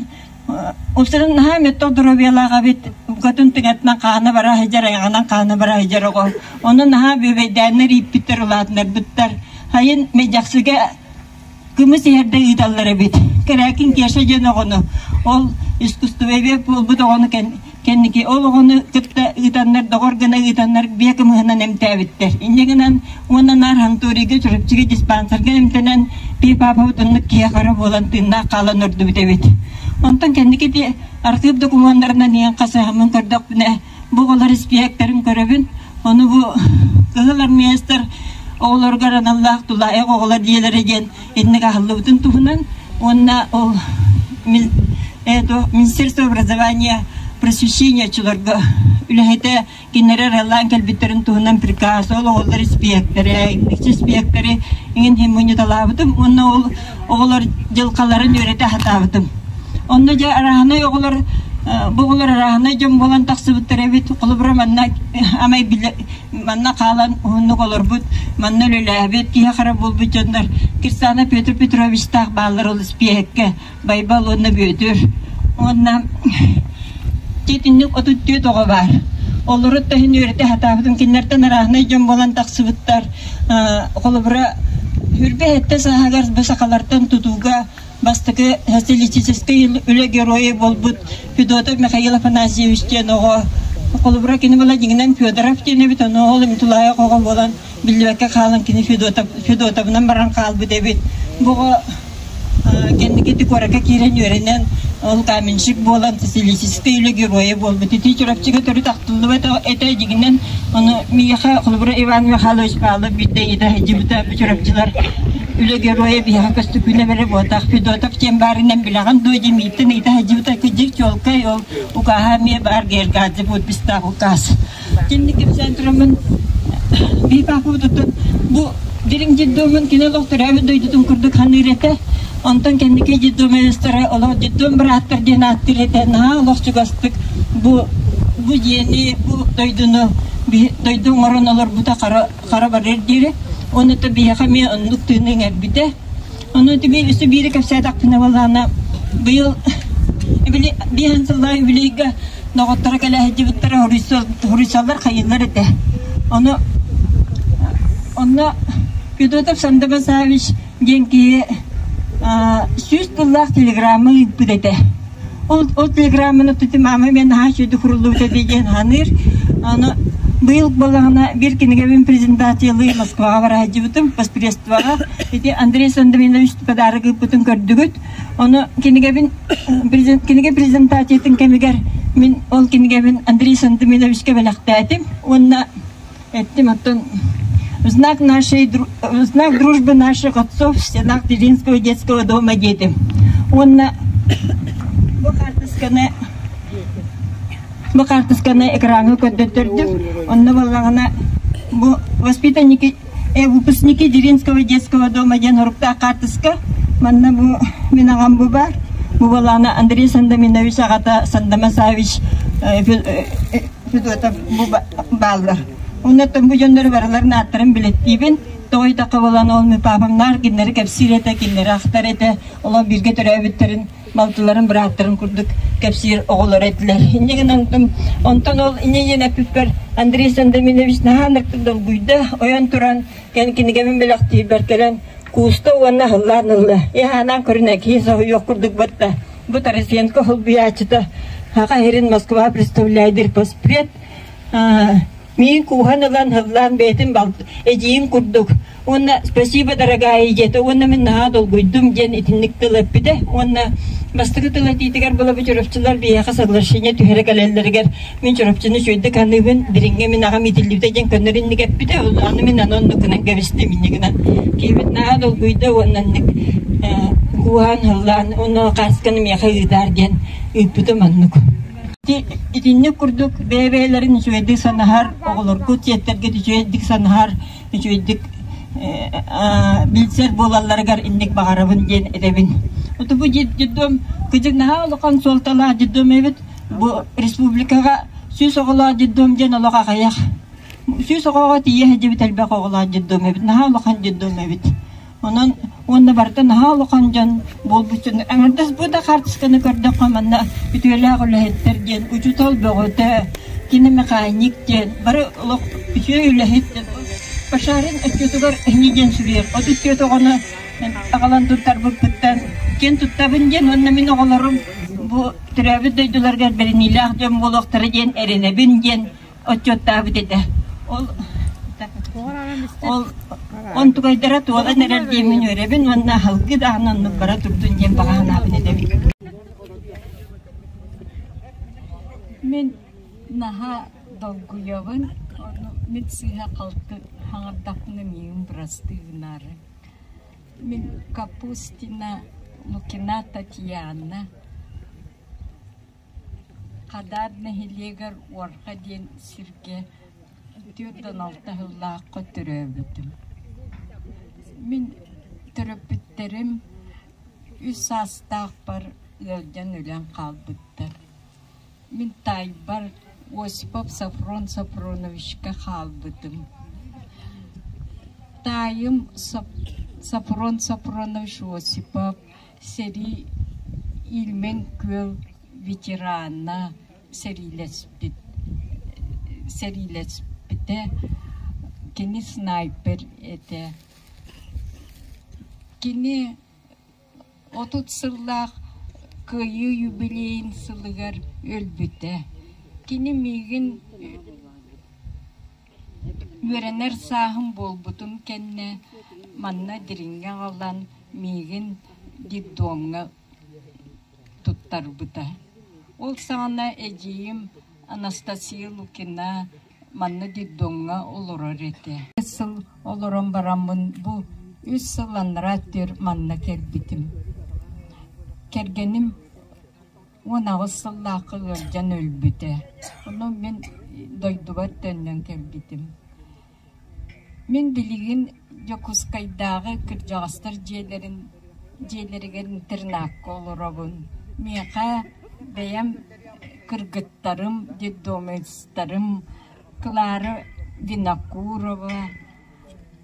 Устарын наһаа мөттөх доруобуйалаах эбит, букатын тыҥатынан хаана бара сылдьар, айаҕынан хаана бара сылдьар оҕо. Ону наһаа бүөбэйдээннэр ииппиттэр, улаатыннарбыттар. Хайын Мэйдьахсыга кымыс иһэрдэ ыыталлар эбит. Кэрээкин Кеша диэн оҕону, ол искусствовед буолбут оҕону кэнники ол оҕону кытта ыытаннар, доҕор гына ыытаннар биэ кымыһынан эмтээбиттэр. Инньэ гынан уонна наар санаторийга, Чурапчыга диспансерга эмтэнэн пи папабыт оннук киһи-хара буолан тыыннаах хаалан ордубут эбит. Онтон кэнники ити архыып докумуоннарынан иһэн хасыһаммын көрдөхпүнэ, бу оҕолор испииһэктэрин көрөбүн. Ону бу кыһыл армеецтар оҕолоругар аналлаах тулаайах оҕолор дьиэлэрэ диэн инник аһыллыбытын туһунан уонна ол это Министерство образования просвещения оччолорго үлэһитэ кинилэри араллаан кэлбиттэрин туһунан приказ ол оҕолор испиэктэрэ инникчи испиэктэри иҥин иһин мунньуталаабытым уонна ол оҕолор дьылҕаларын үөрэтэ сатаабытым. Онно дьэ арааһынай оҕолор бу оҕолор арааһынай дьон буолан тахсыбыттар эбит. Холобура манна амай манна хаалан уһуннук олорбут, манна үлэлээбит, киһи-хара буолбут дьоннор Кирсана Петр Петровичтаах бааллар ол испиэһэккэ Байбал уонна Бүөтүр. Уонна итинник 34 оҕо баар. Олору таһын үөрэтэ сатаабытым. Кинилэртэн арааһынай дьон буолан тахсыбыттар. Холобура, Хүрбэ сэттэ сааһыгар бу сахалартан тутууга бастакы социалистическай үлэ геройа буолбут Федотов Михаил Афанасьевич диэн оҕо холобура кини була дьиҥинэн Федоров диэн эбит, ону ол тулаайах оҕо буолан биллибэккэ хаалан кини Федотов, Федотовынан баран хаалбыт эбит. Бу оҕо кэнники ити куоракка киирэн үөрэнэн ол каменщик буолан социалистическай үлэ геройа буолбут. Ити Чурапчыга төрүт ахтыллыбат этэ дьиҥинэн ону миэхэ холобура Иван Михайлович Павлов биирдэ ыйыта сылдьыбыта бу Чурапчылар үлэ геройа биһиэхэ көстөкүүнэ бэрэ буотах Федотов диэн баарынан билэҕин дуо диэн мииттэн ыйыта сылдьыбыта кырдьык чуолкай ол укааһа эмиэ баар Гергадзе подпистаах укаас. Кинини кэпсээн тураммын биир паапабытыттан бу дириҥ детдомун кини олох төрөөбүт дойдутун курдук саныыр этэ. Онтон кэнники детдомовецтара олох детдом бырааттар диэн ааттыыр этэ. Наһаа олох чугастык бу бу дьиэни, бу дойдуну дойду оҥорон олорбута хара, хара барыар диэри. Оны то биһиэхэ эмиэ оннук тыыны иҥэрбитэ. Ону биир өссө биири кэпсээтэхпинэ буоллаҕына быйыл били биэһин сыллаах юбилейга доҕотторо кэлэ сылдьыбыттара хоруйсаллар хайыыллар этэ. Ону онно Федотов Сандама Савич диэн киһи 100 тыллаах телеграмма ыыппыт этэ. Ол, ол телеграмманы тути мама мен наһаа үчүгэйдик суруллубут этэ диэн саныыр. Аны быйыл буоллаҕына биир кинигэбин презентациялыы Москваҕа бара сылдьыбытым, постпредствоҕа. Ити Андрей Сандаминович подарок ыыппытын көрдүгүт. Ону кинигэбин кинигэ презентациятын кэмигэр мин ол кинигэбин Андрей Сандаминовичка бэлэхтээтим уонна эттим оттон в знак нашей в знак дружбы наших отцов в стенах Деринского детского дома диэтим. Уонна бу хаартысканы бу хаартысканы экраҥҥа көрдөттөрдүм. Онно буоллаҕына бу воспитанники выпускники Деринского детского дома диэн суруктаах хаартыска. Манна бу мин аҕам бу баар. Бу буоллаҕына Андрей Сандаминович аҕата Сандама Савич Федотов бу бааллар. Оннуттан бу дьоннору барыларын ааттарын билэттиибин. Тоҕо диэтэххэ буолан ол мин папамнаар кинилэри кэпсиир этэ, кинилэри ахтар этэ. Олор бииргэ төрөөбүттэрин, балтыларын, бырааттарын курдук кэпсиир оҕолор этилэр. Инньэ гынан онтон ол инньэ диэн эппиппэр Андрей Сандаминович наһаа ынырыктык долгуйда, ойон туран кэн кинигэбин бэлэхтиирбэр кэлэн кууста уонна аһыллаан ылла. Иһанаан көрүнэ киһи соһуйуох курдук батта. Бу Тарасенко холбуйааччыта Саха сирин Москва представляет постпред. Миин кууһан ылан һыллаан бэйэтин балт эдьиийин курдук уонна спасибо дорогая диэтэ уонна мин наһаа долгуйдум диэн итинник тыл эппитэ уонна бастакы тыл этиитигэр была бу чурапчылар биһиэхэ соглашение түһэрэ кэлэллэригэр мин Чурапчыны үчүгэйдик аныыбын дириҥҥэ мин аҕам иитиллибитэ диэн көннөрү инник эппитэ аны мин аны оннук гынан кэбистим инник гынан киһибит наһаа долгуйда уонна инник кууһан һыллаан уонна хаасканы миэхэ ыытаар диэн ыыппытым оннук Итинник курдук бэйэ-бэйэлэрин үчүгэйдик санаһар, оҕолоргут сиэттэргит үчүгэйдик санаһар, үчүгэйдик билсэр буолалларыгар инник баҕарабын диэн этэбин. Оту бу детдом кыдьык наһаа улахан суолталаах детдом эбит. Бу республикаҕа 100 оҕолоох детдом диэн олох аҕыйах. 100 оҕоҕо тиийэ сылдьыбыт элбэх оҕолоох детдом эбит. Наһаа улахан детдом эбит. Онон уонна барыта наһаа улахан дьон буолбут дьон аҥардас бу да хаартысканы көрдөххө манна үтүөлээх үлэһиттэр диэн учуутал бөҕөтө, киномеханик диэн бары олох үчүгэй үлэһит Пашарин отчуотугар эһини диэн суруйар. 34 оҕону аҕалан туттарбыппыттан киэн туттабын диэн уонна мин оҕолорум бу төрөөбүт дойдуларыгар бэриниилээх дьон буолуохтара диэн эрэнэбин диэн отчуоттаабыт этэ. Ол ол онтугайдара туолан эрэр диэммин үөрэбин уонна аһылгы даҕаны оннук бара турдун диэн баҕа санаабын этэбин. Мин наһаа долгуйабын, ону мин сыыһа-халты хаҥардахпына миигин бырастыы гынаары. Мин Капустина Лукина Татьяна Хадаар нэһилиэгэр Уорха диэн сиргэ 46 сыллаахха төрөөбүтүм. Мин төрөппүттэрим үс саастаахпар ыалдьан өлөн хаалбыттар. Мин таайбар Осипов Софрон Софроновичка хаалбытым. Таайым Софрон Софронович Осипов сэрии Ильмень күөл ветерана сэриилэспит сэриилэспитэ кини снайпер этэ кини 30 сыллаах Кыайыы юбилейын сылыгар өлбүтэ кини миигин Үөрэнэр сааһым буолбутун кэннэ манна Дириҥҥэ аҕалан миигин детдомҥа туттарбыта. Ол саҕана эдьиийим Анастасия Лукина манна детдомҥа олорор этэ. Сыл олорон бараммын бу үс сыл анараа өттүгэр манна кэлбитим. Кэргэним 18 сыллаахха ыалдьан өлбүтэ. Онон мин дойдубар төннөн кэлбитим. Мин билигин Дьокуускайдааҕы кырдьаҕастар дьиэлэрин дьиэлэригэр интернакка олоробун. Миэхэ бэйэм кыргыттарым, детдомецтарым Клара Винокурова,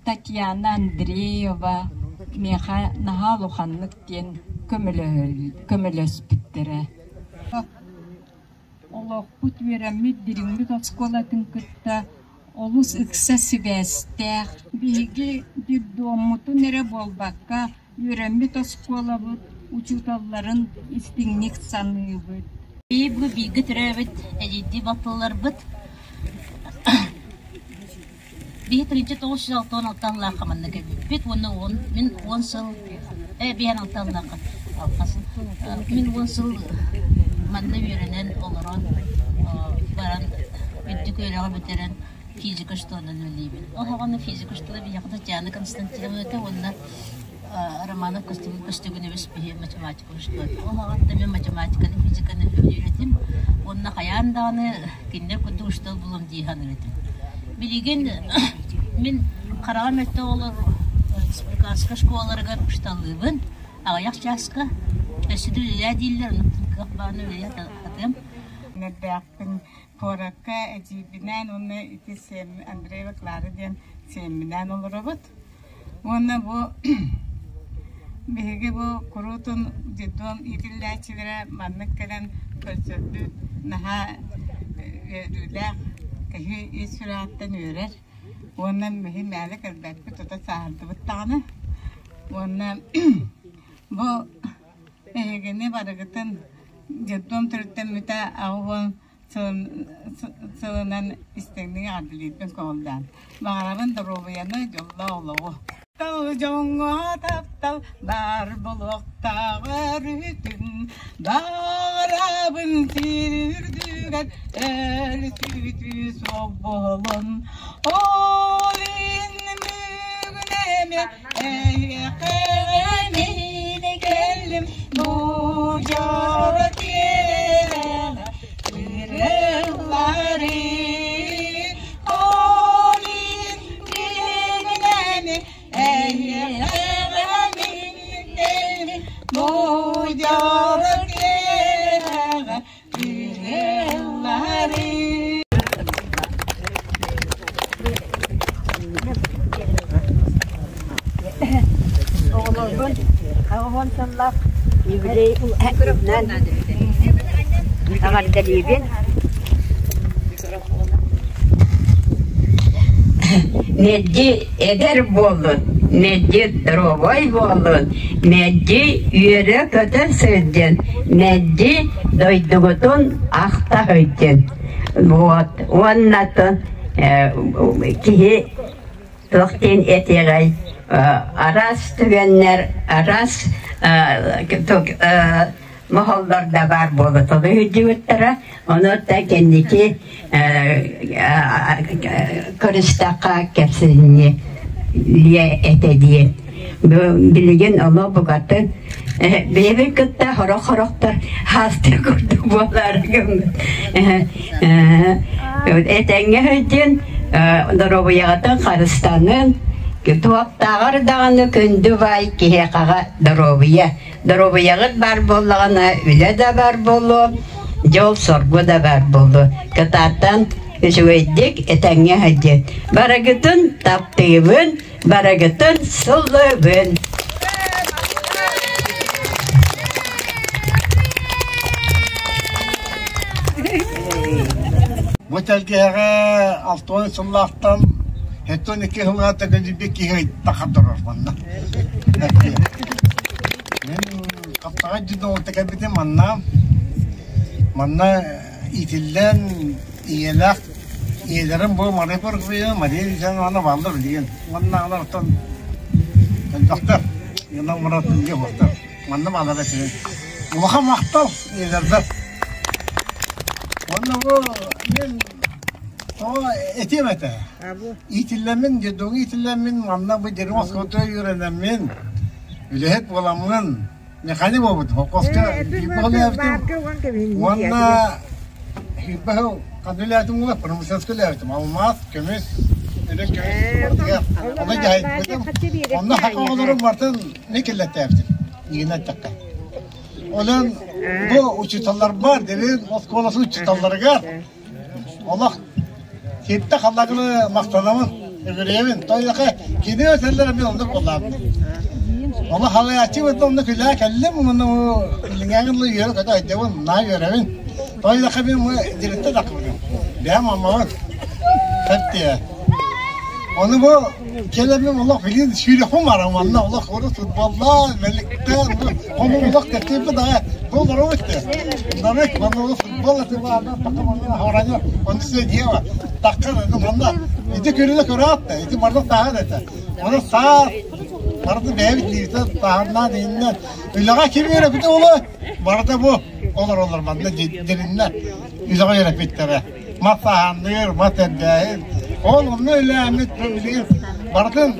Татьяна Андреева миэхэ наһаа улаханнык диэн көмөлөспүттэрэ. Олохпут үөрэммит Дириҥмит оскуолатын кытта олус ыкса сибээстээх. Биһиги детдоммутун эрэ буолбакка, үөрэммит оскуолабыт учууталларын истиҥник саныыбыт. Бу бииргэ төрөөбүт эдьиийдии балтыларбыт Биһи 1966 сыллаахха манна кэлбиппит уонна уон мин 10 сыл 56 сыллаахха алҕас мин 10 сыл манна үөрэнэн олорон баран үрдүк үөрэҕи бүтэрэн физика штонан үлэлиибин. Ол саҕана физика штона биһиэхэ Татьяна Константиновна этэ уонна Романов Костюгинович биһи математика учуутала. Ол саҕаттан мин математиканы, физиканы үөрэтим уонна хайаан даҕаны кинилэр курдук учуутал булуом дии саныыр этим. Билигин мин хараҕым мөлтөх оҕолор республиканскай школаларыгар учууталлыыбын. Аҕыйах чааска өссө да үлэлээ дииллэр, онон кыах баҕаны үлэлии сатыам. Элбээхпин куоракка эдьиийбинээн уонна ити Андреева Клара диэн сиэмминээн олоробут. Уонна бу биһиги бу куруутун детдом иитиллээччилэрэ маннык кэлэн көрсөрбүт наһаа үөрүүлээх, киһи ис сүрэҕиттэн үөрэр. Уонна биһи мээнэ кэлбэппит, тута сааһырдыбыт даҕаны. Уонна бу эһигини барыгытын детдом төрүттэммитэ 80 сылынан истиҥник эҕэрдэлиирбин көҕүлээн. Баҕарабын доруобуйаны, дьоллоох олоҕу. Таптал дьоҥҥо таптал баар буолуохтаах өрүтүн баҕарабын сир үрдүгэр өлсүтүү суох буолун ол иһин бүгүн эмиэ эйиэхэ мин кэллим бу дьоро киэһэ ырыллары ол иһин бүгүн эмиэ эйиэхэ мин кэллим бу дьоро киэһэ ырыллары Оҕолорбун 80 сыллаах юбилей эҕэрдэлиибин. Мэлдьи эдэр буоллун, мэлдьи доруобай буоллун, мэлдьи үөрэ-көтө сылдьын, мэлдьи дойдугутун ахта сылдьын. Вот. Уонна киһи туох диэн этиэҕэй араас түгэннэр, араас моһоллор да баар буола толуй сылдьыбыттара. Ону да кэнники көрүстэххэ кэпсэтинньэ этэ диэн. Билигин олох букатын бэйэбин кытта сорох-сорохтор хаастыы курдук буолаары гыммыт. Этэҥҥэ сылдьын, доруобуйаҕытын харыстанын, туохтааҕар даҕаны күндү баай киһиэхэҕэ доруобуйа. Доруобуйаҕыт баар буоллаҕына үлэ да баар буолуо, дьол-соргу да баар буолуо. Кытаатан үчүгэйдик этэҥҥэ сылдьын. Барыгытын таптыыбын, барыгытын сыллыыбын. Бу тэлгэһэҕэ 60 сыллаахтан 72 сылга төгүлүбүт киһи ыйдахха турар манна. Мин хаптаҕай дьиэ кэлбитим манна манна иитиллэн ийэлээх ийэлэрим бу Мария Прокопьевна, Мария Александровна бааллар билигин. Уонна олортон элбэхтэр. Уонна муратын дьиэ уохтар. Манна бааллар этилэр. Улахан махтал ийэлэрбэр. Уонна бу мин тоҕо этиэм этэ. Иитиллэммин, детдомҥа иитиллэммин, манна бу деревня оскуолатыгар үөрэнэммин, үлэһит буоламмын, механик буолбутум. Холкуоска үлээбитим. Уонна сүүрбэ ханна үлээбитим буолла, промышленноска үлээбитим. Алмаас, көмүс, үрүҥ көмүс барытыгар. Онно дьаһайбытым. Онно саха оҕолорун барытын мин киллэртээбитим. Игин эттэххэ. Онон бу учууталларбар, дирин оскуоласы учууталларыгар Олох ситтэ халлагыны махтанабын, үгүрүйэбин. Тойоха кини өтөллөр мен оннук боллаабын. Олох халаяччы бытта онно күлээ кэллим, уонна илиҥээҥин лы үөрэ көтө айдабын, наа үөрэбин. Тойоха мен мы директор дакыбытым. Бэйэм аммабын. Хэттиэ. Ону бу кэлэммин олох билин сүүрөхүм барам манна олох ору футболлаа, мэликтээ, ону олох кэтиэппит аҕа бу олору истэ. Нарык манна олох футбол аты баана такка манна хораня ону се диэва такка манна ити көрүнэ көрөөт да ити барда тааһын этэ. Ону саа барда бэйэбит дииртэн тааһыннаа дииннэ үлэҕэ ким үөрэппитэ оло барда бу олоролор манна дириннэ үлэҕэ үөрэппиттэрэ. Мас саһаанныыр, мас эрдээһин. Ол онно үлээммит билигин барытын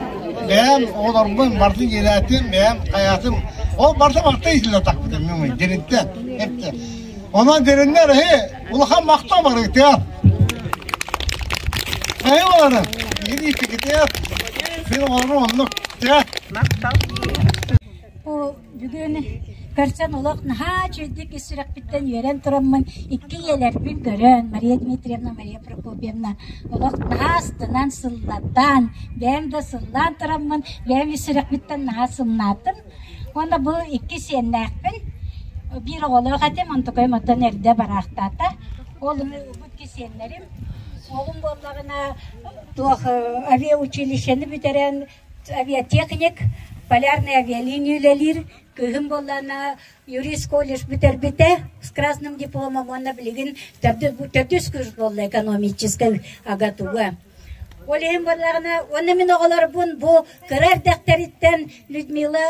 бэйэм оҕолорбун барытын иилээтим, бэйэм хайаатым. Ол барыта барыта иитиллэ тахпытым мин диринтэн. Эптэ. Онон дириннэр эһи улахан махтал барыгытыгар. Эһи олорун. Биһиги ииппикитигэр мин оҕолорум оннук. Махтал. Бүгүн көрсөн олох наһаа үчүгэйдик ис сүрэхпиттэн үөрэн тураммын икки ийэлэрбин көрөн Мария Дмитриевна, Мария Прокопьевна олох наһаа астынан сыллатан, бэйэм да сыллаан тураммын, бэйэм ис сүрэхпиттэн наһаа сымнаатым. Уонна бу икки сиэннээхпин, биир оҕолоох этим, онтукайым оттон эрдэ бараахтаата. Ол бу икки сиэннэрим, уолум буоллаҕына туох авиаучилищены бүтэрэн авиатехник. Полярный авиалиния үлэлиир. Кыыһым буоллаҕына юрист колледж бүтэрбитэ с красным дипломом уонна билигин төрдүс курс буолла экономическай АГАТУга. Ол иһин буоллаҕына уонна мин оҕолорбун бу кыра эрдэхтэриттэн Людмила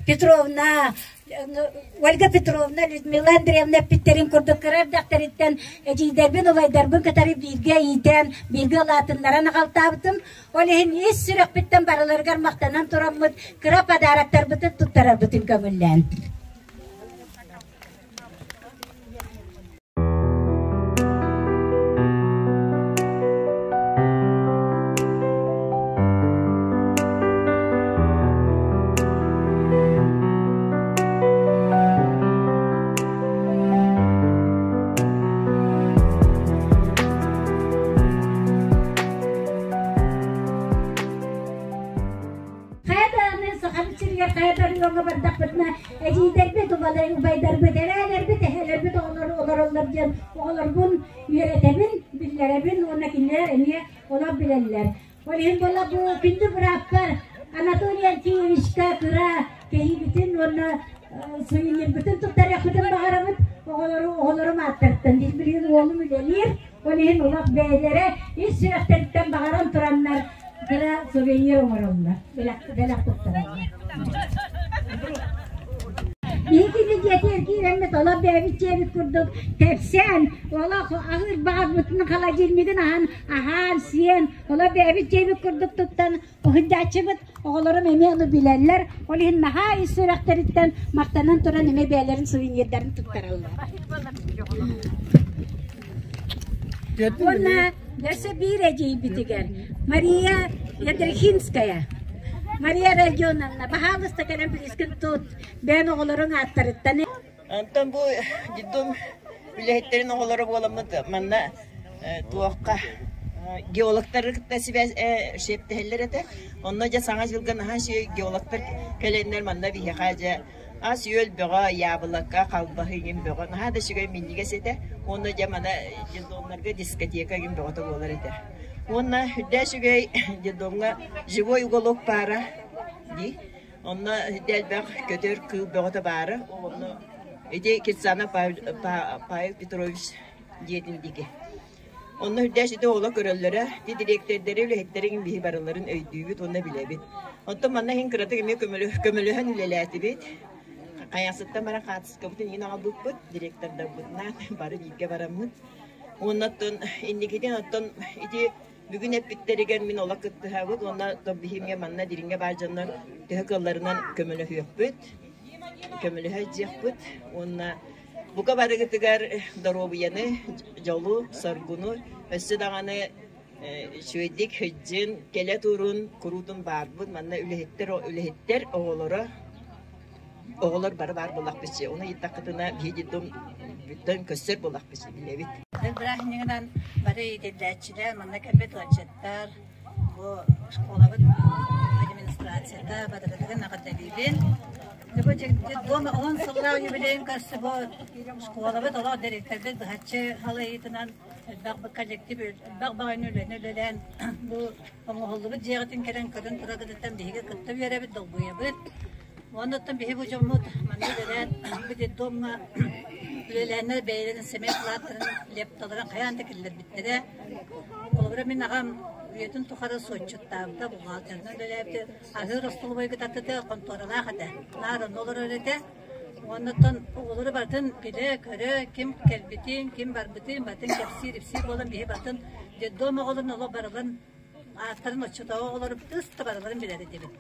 Петровна, Ольга Петровна, Людмила Андреевна эппиттэрин курдук кыра эрдэхтэриттэн эдьиийдэрбин, убайдарбын кытары бииргэ иитэн, бииргэ улаатыннаран аҕалтаабытым. Ол иһин ис сүрэхпиттэн барыларыгар махтанан тураммыт кыра подароктарбытын туттарарбытын көҥүллээн. Хайа даҕаны Сахабыт сиригэр хайа да оройуоҥҥа бардахпытына эдьиийдэрбит, убайдарбыт, эбээлэрбит, эһээлэрбит оҕолору олороллор диэн оҕолорбун үөрэтэбин, биллэрэбин уонна кинилэр эмиэ олор билэллэр. Ол иһин буолла бу күндү бырааппар Анатолий Антеевичка кыра кэһиибитин уонна сувенирбытын туттарыахпытын баҕарабыт. Оҕолору оҕолорум ааттарыттан билигин уолум үлэлиир. Ол иһин олох бэйэлэрэ ис сүрэхтэриттэн баҕаран тураннар кыра сувенир оҥороллор, бэлэх туттараллар. Биһиги дьиэтигэр киирэммит олох бэйэбит дьиэбит курдук кэпсээн, олох аһыыр баҕарбытын холодильнигын аһан, аһаан, сиэн, олох бэйэбит дьиэбит курдук туттан уһуйдааччыбыт оҕолорум эмиэ ону билэллэр. Ол иһин наһаа ис сүрэхтэриттэн махтанан туран эмиэ бэйэлэрин сувенирдарын туттараллар. Уонна өссө биир эдьиийбитигэр Мария Ядрихинская. Мария Родионовна, баһаалыста кэлэн билискин тут. Бэйэн оҕолоруҥ ааттарыттан. Онтон бу детдом үлэһиттэрин оҕолоро буоламмыт манна туохха геологтары кытта сибээс шептэһэллэр этэ. Онно дьэ саҥа дьылга наһаа үчүгэй геологтар кэлэннэр манна биһиэхэ дьэ Ас-үөл бөҕө, яблоко, халбаһы игин бөҕө. Наһаа да үчүгэй минньигэс этэ. Уонна дьэ мана детдомнарга дискотека игин бөҕөтө буолар этэ. Уонна үрдээ үчүгэй детдомҥа живой уголок баара дии. Онно үрдэ элбэх көтөр кыыл бөҕөтө баара. Онно ити Кирсанов Павел Петрович дьиэтин диэки. Онно үрдээх ити оҕолор көрөллөрө, ити дириэктэрдэри, үлэһиттэрин биһи барыларын өйдүүбүт уонна билэбит. Оттон манна иһин кыратык эмиэ көмөлөһөн үлэлээтибит. Хайахсыттан баран хаартыскабытын иин аҕалбыппыт, директордарбытынаан бары бииргэ бараммыт. Уонна оттон инникитин оттон ити бүгүн эппиттэригэр мин олох кыттыһабыт уонна биһиги манна дириҥҥэ баар дьоннор төһө кыалларынан көмөлөһүөхпүт, көмөлөһө дьиэхпит уонна Бука барыгытыгар доруобуйаны, дьолу, соргуну, өссө даҕаны үчүгэйдик сылдьын, кэлэ турун, куруутун баарбыт. Манна үлэһиттэр үлэһиттэр оҕолоро оҕолор бары баар буоллахпыт Ону ыйыттаххытына биһи детдом бүттэн көссөр буоллахпыт билэбит. Бырааһынньыгынан бары иитиллээччилэр, манна кэлбит ыалдьыттар, бу школабыт администрацията барыгытыгар эҕэрдэлиибин. Бу детдом 10 сыллаах юбилейын көрсө бу школабыт олох дириэктэрбит быһаччы халайыытынан элбэх коллектив элбэх баҕайыны үлэни үлэлээн бу оҥоһуллубут дьиэҕитин кэлэн көрөн тураргытыттан биһиги кытта үөрэбит, долгуйабыт. Оннуттан биһи бу дьоммут манна үлэлээн бу детдомҥа үлэлээннэр бэйэлэрин сэмэй кылааттарын лепталарын хайаан да киллэрбиттэрэ. Холобура мин аҕам үйэтин тухары суотчуттаабыта, бухгалтерынан үлэлээбитэ, аһыыр остолобуойга таттыта хонтуоралаах этэ. Наар онно олорор этэ. Оннуттан оҕолору барытын билэ-көрө, ким кэлбитин, ким барбытын барытын кэпсиир-ипсиир буолан биһи барытын детдом оҕолорун олох барыларын ааттарын оччотооҕу оҕолору тыс да барыларын билэр этибит.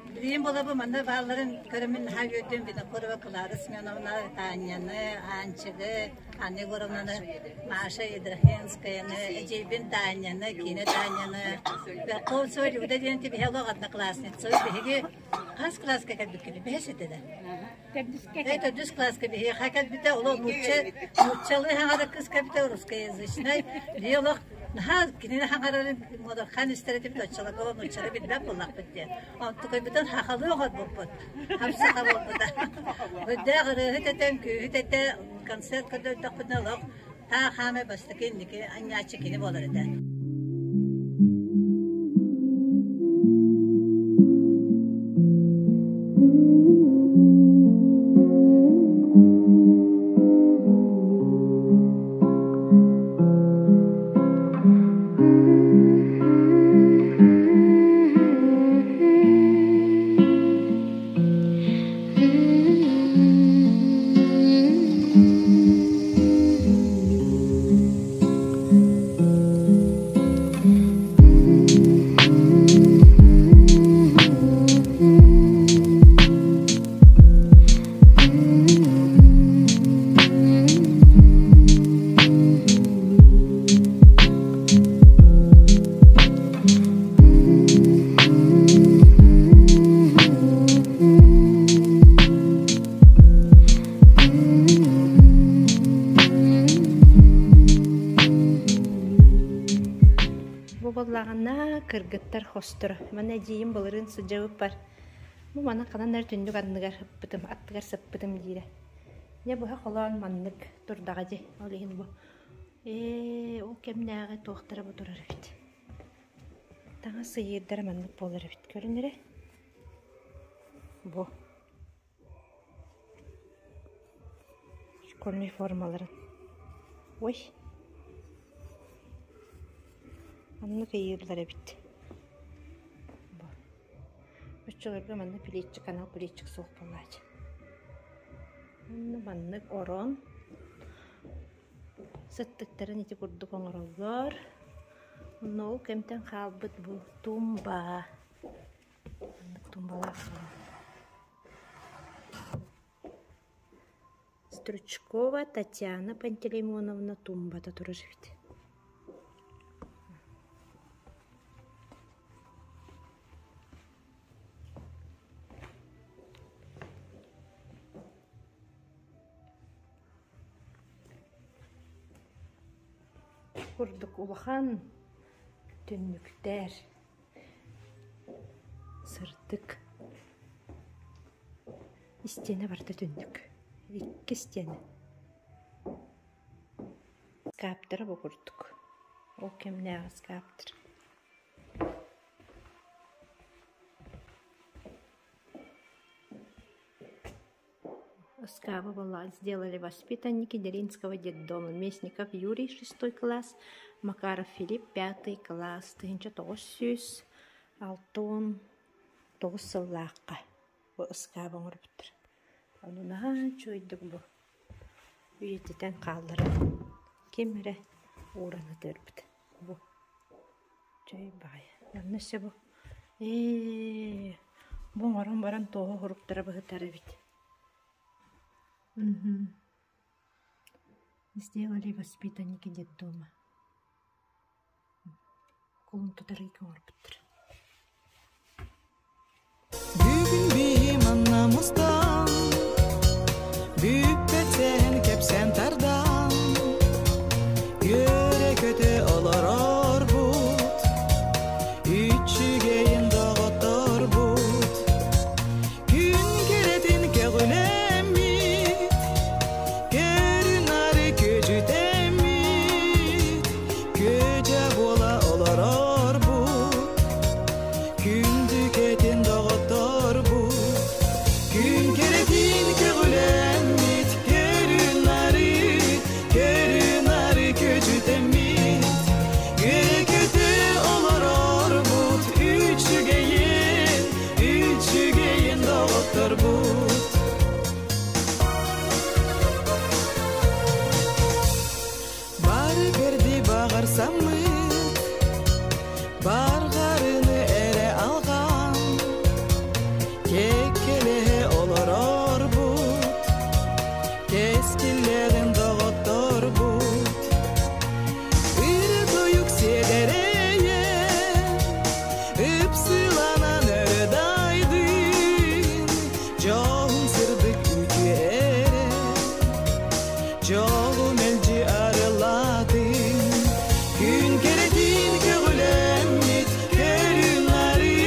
Билигин буолабы манна баалларын көрөммүн наһаа үөрдүм Винокурова Клара Семеновна, Таняны, Аанчыгы, Анна Егоровнаны, Маша Едрохинскаяны, эдьиийбин Таняны, киинэ Таняны, Верховцева Люда диэн биһи олох одноклассница. Биһиги хас кылааска кэлбиккини бэһис этэ да. Төрдүс кылааска биһиэхэ кэлбитэ, олох нуучча, нууччалыы хаҥара кыс кэлбитэ, русскоязычнай. Биһи олох наһаа кинини хаҥарарын муодархан истэр этибит, оччолорго нууччалыы билбэт буоллахпыт диэн. Онтукайбытын хахалыы оҥорбуппут. Хапсаха буолбута. Үрдээх ырыаһыт этэ, үҥкүүһүт этэ, концерт көрдөрдөхпүтүнэ олох таах хаамай бастакы инники анньааччы кини буолар этэ. Кыргыттар хосторо. Манна эдьиийим былырыын сылдьыбыппар бу манан ханан эрэ түннүк анныгар ыппытым, аттыгар сыппытым диирэ. Дьэ быһа холоон маннык турдаҕа дии. Ол иһин бу ээ ол кэмнээҕи туохтара бу турар эбит. Таҥас ыйыырдара маннык буолар эбит. Көрүн эрэ. Бу. Школьнай формаларын. Ой. Оннук ыйыыллар эбит. Бу. Оччолорго манна плечик, анал плечик суох буолааччы. Онно маннык орон сыттыктарын ити курдук оҥороллор. Онно ол кэмтэн хаалбыт бу тумба. Маннык тумбалаах буолар. Стручкова Татьяна Пантелеймоновна тумбата турар эбит. Курдук улахан түннүктэр Сырдык. Истиэнэ барыта түннүк. Икки истиэнэ. Скаптара бу курдук. Ол кэмнээҕи скаптар. Ыскааба буоллаҕа сделали воспитанники Деринского детдома Местников Юрий шестой класс, Макаров Филипп пятый класс 1969 сыллаахха бу ыскааба оҥорбуттар. Ону наһаа үчүгэйдик бу үйэтитэн хаалларан ким эрэ ууран ытыырбыт. Бу Чэй баҕайы. Манна өссө бу ээ бу оҥорон баран туоһу уһуруктара быһытар эбит. Мгм. Сделали воспитанники детдома. Кулун тутар ыйга оҥорбуттар. Бүгүн биһи манна мустан, бүппэт сэһэн кэпсээн тардан, үөрэ-көтө олорорбут, үчүгэйин доҕотторбут, күн кэрэтин көҕүлэммит, көрүн-нары күөдьүтэммит, күөдьэ буола олорорбут. Күндүкэтин доҕотторбут, күн кэрэтин көҕүлэммит, көрүн-нары, көрүн-нары көдьүтэммит, үөрэ-көтө олорорбут, үчүгэйин, үчүгэйин доҕотторбут. Бары бэрди баҕарсаммыт, барҕарыны эрэ алҕаан, кэккэлэһэ олорорбут, кэскиллэрин доҕотторбут. Ыры-тойук сиэдэрэйэн, ыпсыланан өрө дайдын, дьоһун сырдык үтүө эрэ Дьолу мэлдьи арылаатын, күн кэрэтин көҕүлэммит, көрүн-нары,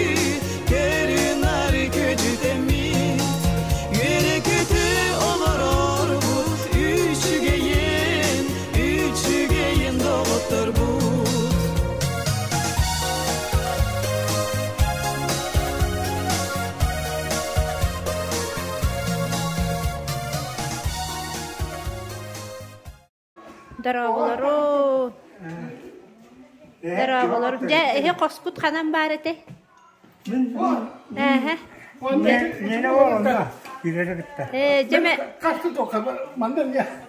көрүн-нары көдьүтэммит, үөрэ-көтө олорорбут, үчүгэйин, үчүгэйин доҕотторбут. Дорооболору. Дорооболору. Дьэ, эһи хоспут ханан баар этэй? Эһэ. Э, дьэ, мэ...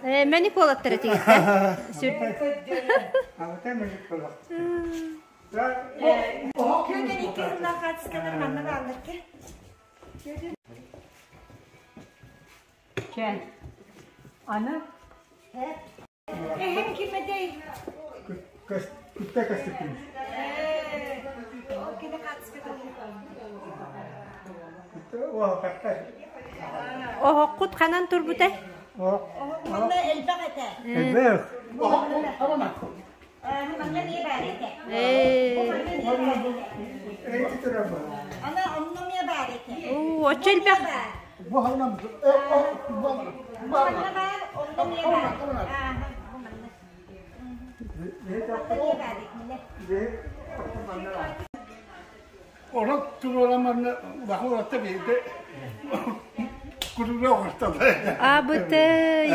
Э, мэник уолаттар этигиттэр. Сүр. Күөтэн икки сыллаах хаачыскалар манна бааллар ке. Чэ, аны Эһэм ким этэй? Күттэ көстүкүн. Оһоххут ханан турбутай? Манна элбэх этэ. Элбэх. Оо, оччо элбэх. Орот туруорамарны улахан уолаттар биирдэ куруура оҕусталар. Абытай.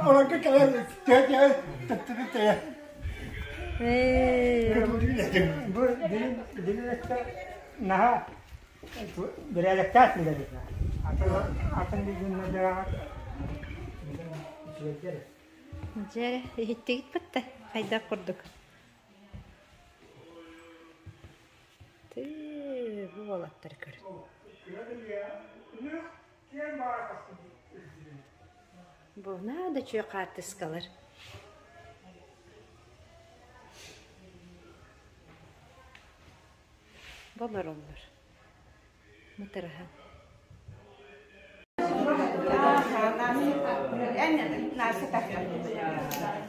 Олорго кэлэн тээ-тээ төттөрү тэйэ. Бу билин наһаа бэрээдэктээх үлэлэр. Атын билиннэрдээх Дьэ, иһиттигит бытта хайдах курдук. Тыы, бу уолаттар көрүн. Бу наада үчүгэй хаартыскалар. Болороллор. Мытырыһан.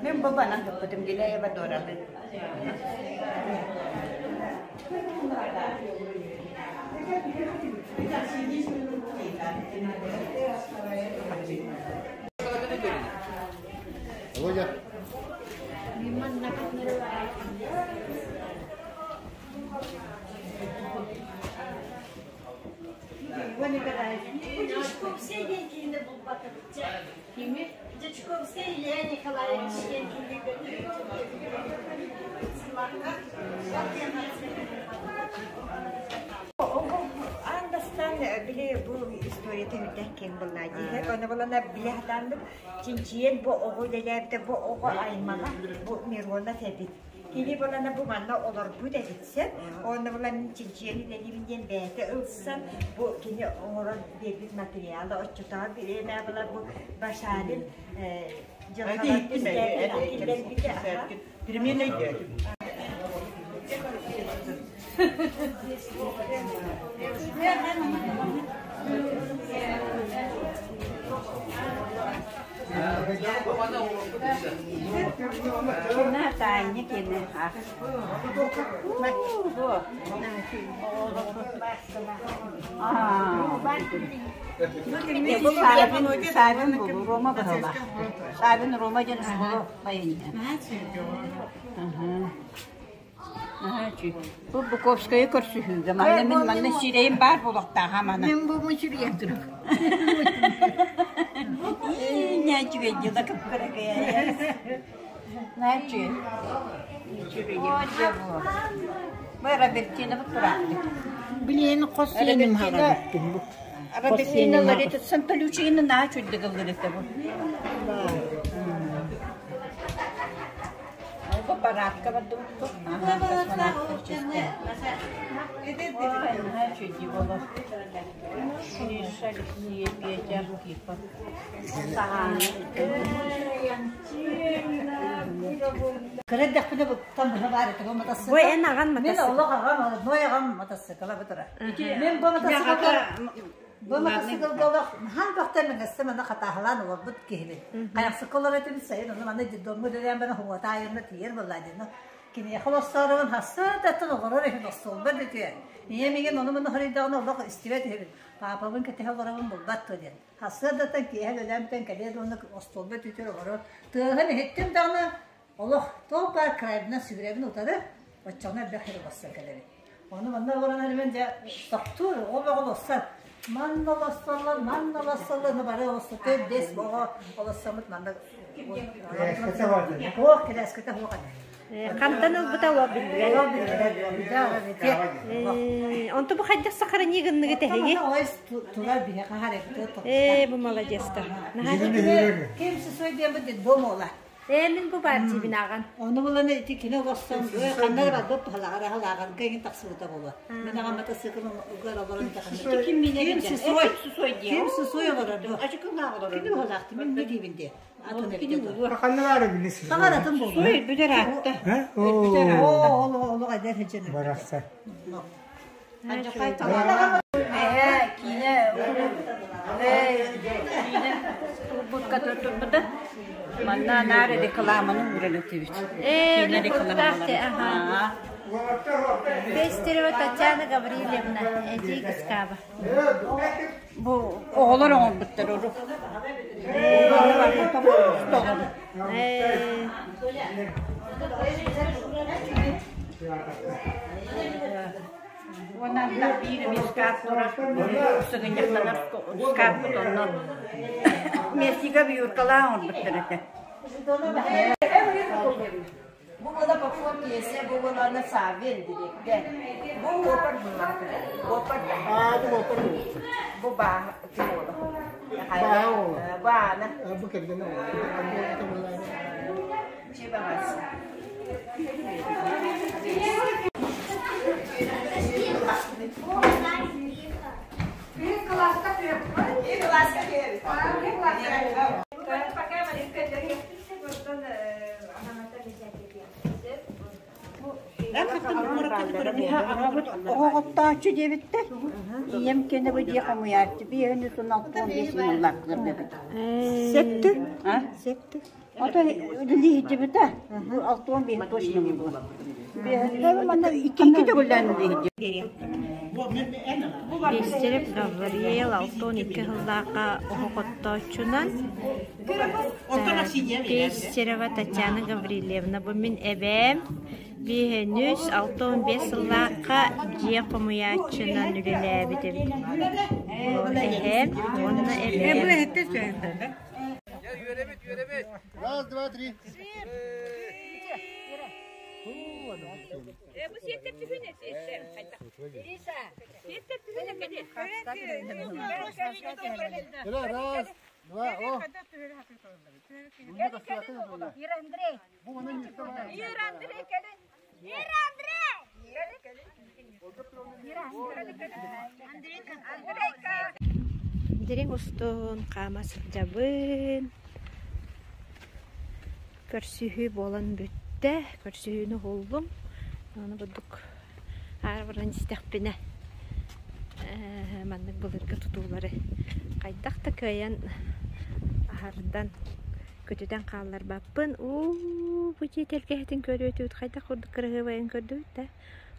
Мен бу банан туппутум Гилеева Дорабын. Дьячковскай Илья Николаевич диэн Аан бастаан били бу историята үрдэх киэҥ буолла дии. Оны булана билэ сатааннык чинчийэн бу оҕо үлэлээбитэ бу оҕо аймаҕа бу Миронов эбит. Кини булана бу манна олорбут эбитсэ. Онно булан чинчийэн үлэлиибин диэн бэйэтэ ылсан бу кини оҥорон биэрбит материала оччотооҕу бириэмэ була бу Башарин дьылҕалар киллэрбитэ. Перемены өйдөөтүм. Таанньа кини Савин Рома быһыла. Савин Рома диэн оскуола байыня. Бу Буковскайы көрсүһүүгэ манна мин манна сирэйим баар буолуохтааҕа мана. Мин бу мучуруйан турар. Нячүгэй дьыла кыпкыракая. Начи. Бу Робертина бу тураахтык. Билиэн хос сиэним хаҕабыттын бу. Робертина Ларита Санталючина наа чүрдүк ыллырыта бу. Бу парадка бардыбыт. Миша, Алексей, Петя, Архипов. Кыра буттан быһа баар этэ бу мотоцикл. Бу эн аҕан Мин мотоцикл. олох аҕам, родной аҕам мотоцикла бу турар. Мен бу мотоциклга бу мотоциклга олох наһаа бөхтөр мэҥэстэ манна хатааһылаан олорбут киһибин. Хайахсыкка олорор этим сайын ону манна детдомҥа үлэлээн баран хуҥата айанна тиийэр буоллаа диэн. Киниэхэ олорсоорубун хассыататтан олорор иһин остуолбар бүтүө. Ийэм игин ону маны хоруйдаҕына олох истибэт үһүбүн. Паапабын кэтэһэ олоробун булбат дуо диэн. Хассыататтан киэһэ үлэлээн бүтэн кэлиэ дуонна остуолба бүтүөр олорор. Тыаһын иһиттим даҕаны олох туох баар крайбынан сүгүрэбин утары оччоҕуна элбэх сир олорсон кэлэбин. Ону манна олорон эрэмэн дьэ тохтуур оҕо бөҕө олорсон манна олорсоллор, манна олорсоллор, ну бары олорсотуй бес оҕо олорсоммут манна Ох, кэлээскэтэ суох этэ. Хантан ылбыта ол биллибэт. Ол биллибэт, Онто бу хайдах сахарыньы гынныгы тэһиги? Турар биһи хаһар эбит. Ээ, бу молодецтар. Ким сусой диэн бу детдом ола. Ээ, мин бу баар дьиибин ааҕан. Ону булан ити кини олорсон, ханна да барбыт баһалааҕар иҥин тахсыбыта буолуо. Мин аҕам матасыыкыл угар олорон тахсыбыта. Ким Ким сусой? Ким сусой олорор бу? Кини баһалаахты, мин не диибин диэ. Атын эбитэ дуо. Ханна баара билесиз. Саҥар атын буолуо. Сусой бүтэр аатта. Оо, олох эдэр сылдьан. Барахсан. Эһэ киинэ киинэ турбутка турбута. Манна наар рекламаны ууран этибит. Э, Киинэ рекламаларын. Аха. Пестерева Татьяна Гаврильевна, эдьиий Кыскааба. Бу оҕолор оҥорбуттар урук. Э. Уонна биир эмиэ шкаф турар, сыгынньахтанар шкафпыт онно Мессига бьюркалаах оҥорбуттар этэ. Бу буола Попов пьеса, бу буола Савин дириэктэр. Бу опер буллаатыра. Опер Аа, бу опер Бу баа ким буола? Баа ол. Баана. Бу кэргэнэ ол. Чебагас. Оҕоҕоттооччу диэбиттэр. Ийэм кэнэ бу дьиэ хомуйааччы. Биэһин үтүн 65 сыллаахтар дебит. Септү? А? Септү. Ото үлэлии сылдьыбыта. Бу 65 точно буолуо. Биэһин манна икки төгүллээн үлэлии Пестерев Гавриил 62 сыллаахха оһоҕоттооччунан Пестерева Татьяна Гаврильевна бу мин эбээм биэһин үс 65 сыллаахха дьиэ хомуйааччынан үлэлээбит эбит. Эһээм уонна эбээм. Раз, два, три. Раз, два, о. Ира Андрей. Ира Андрей, кэлин. Ира Андрей! Дириҥ устун хаама сылдьабын. Көрсүһүү буолан бүттэ. Көрсүһүүнү уһуллум. Аны курдук аара баран истэхпинэ маннык былыргы тутуулары хайдах да кыайан аһардан көтүтэн хаалларбаппын. Уу, бу дьиэ тэлгэһэтин көрүөтүбүт хайдах курдук кыраһыабайын көрдүбүт да.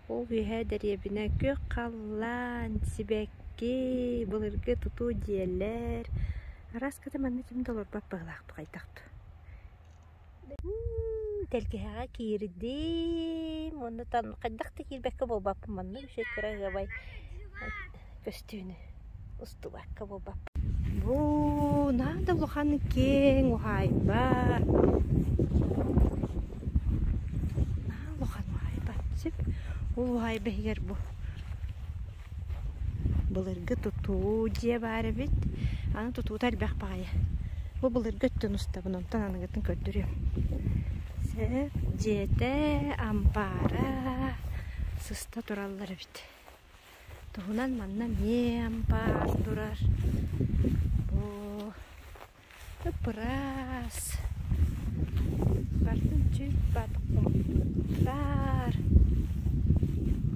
Ол үөһээ дэриэбинэ күөх халлаан, сибэкки, былыргы тутуу дьиэлэр. Араас кыта манна ким да олорбот быһыылаах хайдах Тэлгэһэҕэ киирдим уонна хайдах да киирбэккэ буолбаппын манна үчүгэй кыраһыабай көстүүнү устубакка буолбаппын. Бу наһаа да улахан киэҥ уһаайба. Наһаа улахан уһаайба. Сөп. Ол уһаайба иһигэр бу былыргы тутуу дьиэ баар эбит. Аны тутуута элбэх баҕайы. Бу былыргы өттүн устабын, онтон аныгытын көрдөрүөм. Сөп дьиэтэ, ампаара сыста тураллар эбит. Туһунан манна эмиэ ампаар турар. Бу Ыппыраас. Бартын чүүт баар.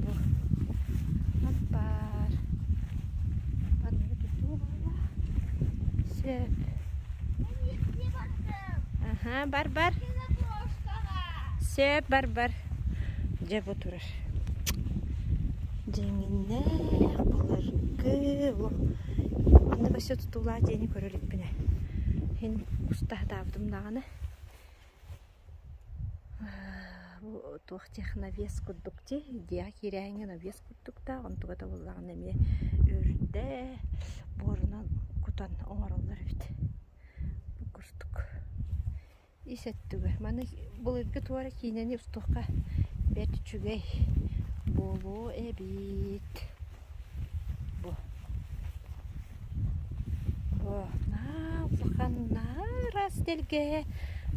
Бу ампаар. Манныгы тутуу буолла. Сөп. Аха, бар-бар. Сөп, бар-бар. Дьэ бу турар. Дьиҥиннээх былыргы олох маннык өссө тутуулаах дьиэни көрө иликпинэ. Иһин уста сатаабытым даҕаны. Бу туох диэх навес курдук дии, дьиэҕэ киирээҥҥэ навес курдуктаах, онтуга да буоллаҕына эмиэ үрдэ буорунан кутан оҥороллор эбит. Бу курдук. Ис өттүгэр. Маны былыргы туора киинэни устуохха бэрт үчүгэй буолуо эбит. Бу. Бу наһаа улахан, наһаа ыраас тэлгэһэ.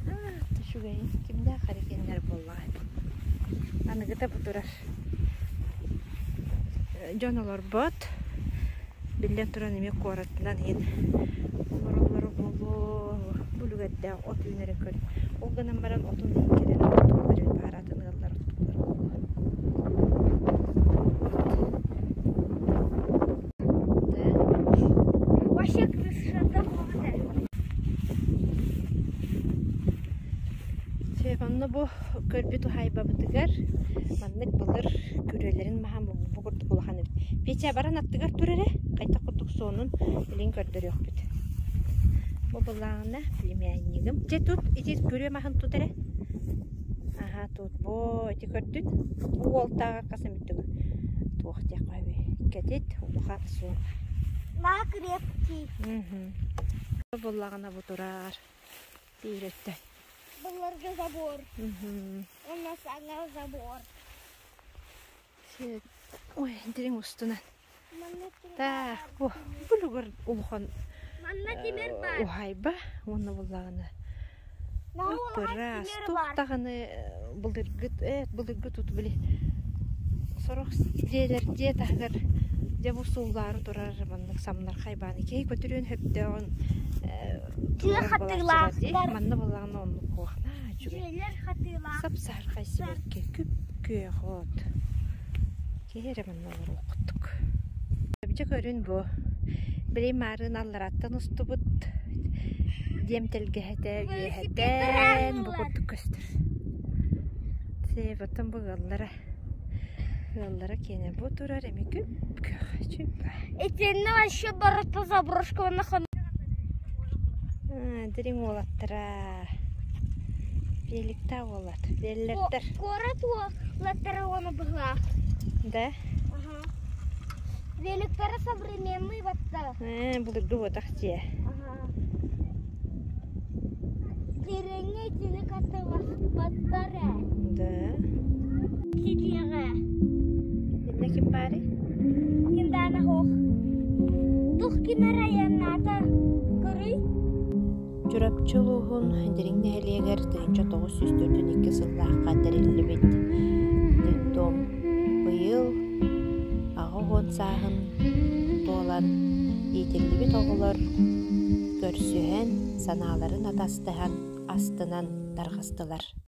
Аа, үчүгэйин кимнээх эрэ буоллаҕай. Аныгыта бу турар. Дьон олорбот. Биллэн туран эмиэ куоратынан иһин олороллоро буолуо, бу үлүгэрдээх от үүнэрин көр. Ол гынан баран отун кэлэн оттууллар эбит, баара атын ыаллар оттууллар буолуо. Вообще крышата бу көрбүт уһаайбабытыгар маннык былыр күрүөлэрин маһа бу курдук улахан эбит. Петя баран аттыгар тур эрэ, хайдах курдук суонун илин көрдөрүөхпүт. Бу былааҕына племяннигым. Дьэ тут ити күрүө маһын тут эрэ. Аха тут бу ити көрдүн. Бу уолтааҕар хас эмит төгүл туох диэххэ үһү. Кэтит улахан суон. Наһаа крепкий. Бу буллаҕына бу турар. Биир өттө. Былыргы забор. Уонна саҥа забор. Ой, дириҥ устунан. Таах, бу булугар улахан уһайба уонна буллаҕына ыраас туох даҕаны былыргы былыргы тут били сорох дьиэлэр дьиэ таһыгар дьэ бу сууллаары турар маннык самнархай бааны киһи көтүрүөн сөптөөҕүн хатыылаахтар. Манна буоллаҕына оннук куохнаа үчүгэй. Дьиэлэр хатыылаах. Сап-саһархай сибэкки күп-күөх от. Киһи эрэ манна олоруох курдук. Дьэ көрүн бу. Били маарыын аллараттан устубут диэм тэлгэһэтэ үөһэтэн бу курдук көстөр. Сиэбэтин бу ыаллара Ыаллара киэнэ бу турар эми күп-күөх чүппэ. Итиннэ вообще барыта заброшка уонна Дириҥ уолаттара. Великтаах уолат. Веллэрдэр. Куорат уолаттара уонна быһылаах. Да? Ага. Великтара современный батта. Былыргы буотах дьиэ. Ага. Дириҥҥэ итини катыласпаттар ээ. Да. Ситиэҕэ. Иннэ ким баарый? Ким даана суох. Тух ким эрэ айаннаата көрүй? Чурапчы улууһун Дириҥ нэһилиэгэр 1942 сыллаахха тэриллибит детдом быйыл 80 сааһын туолан иитиллибит оҕолор көрсүһэн, санааларын атастаһан, астынан тарҕастылар.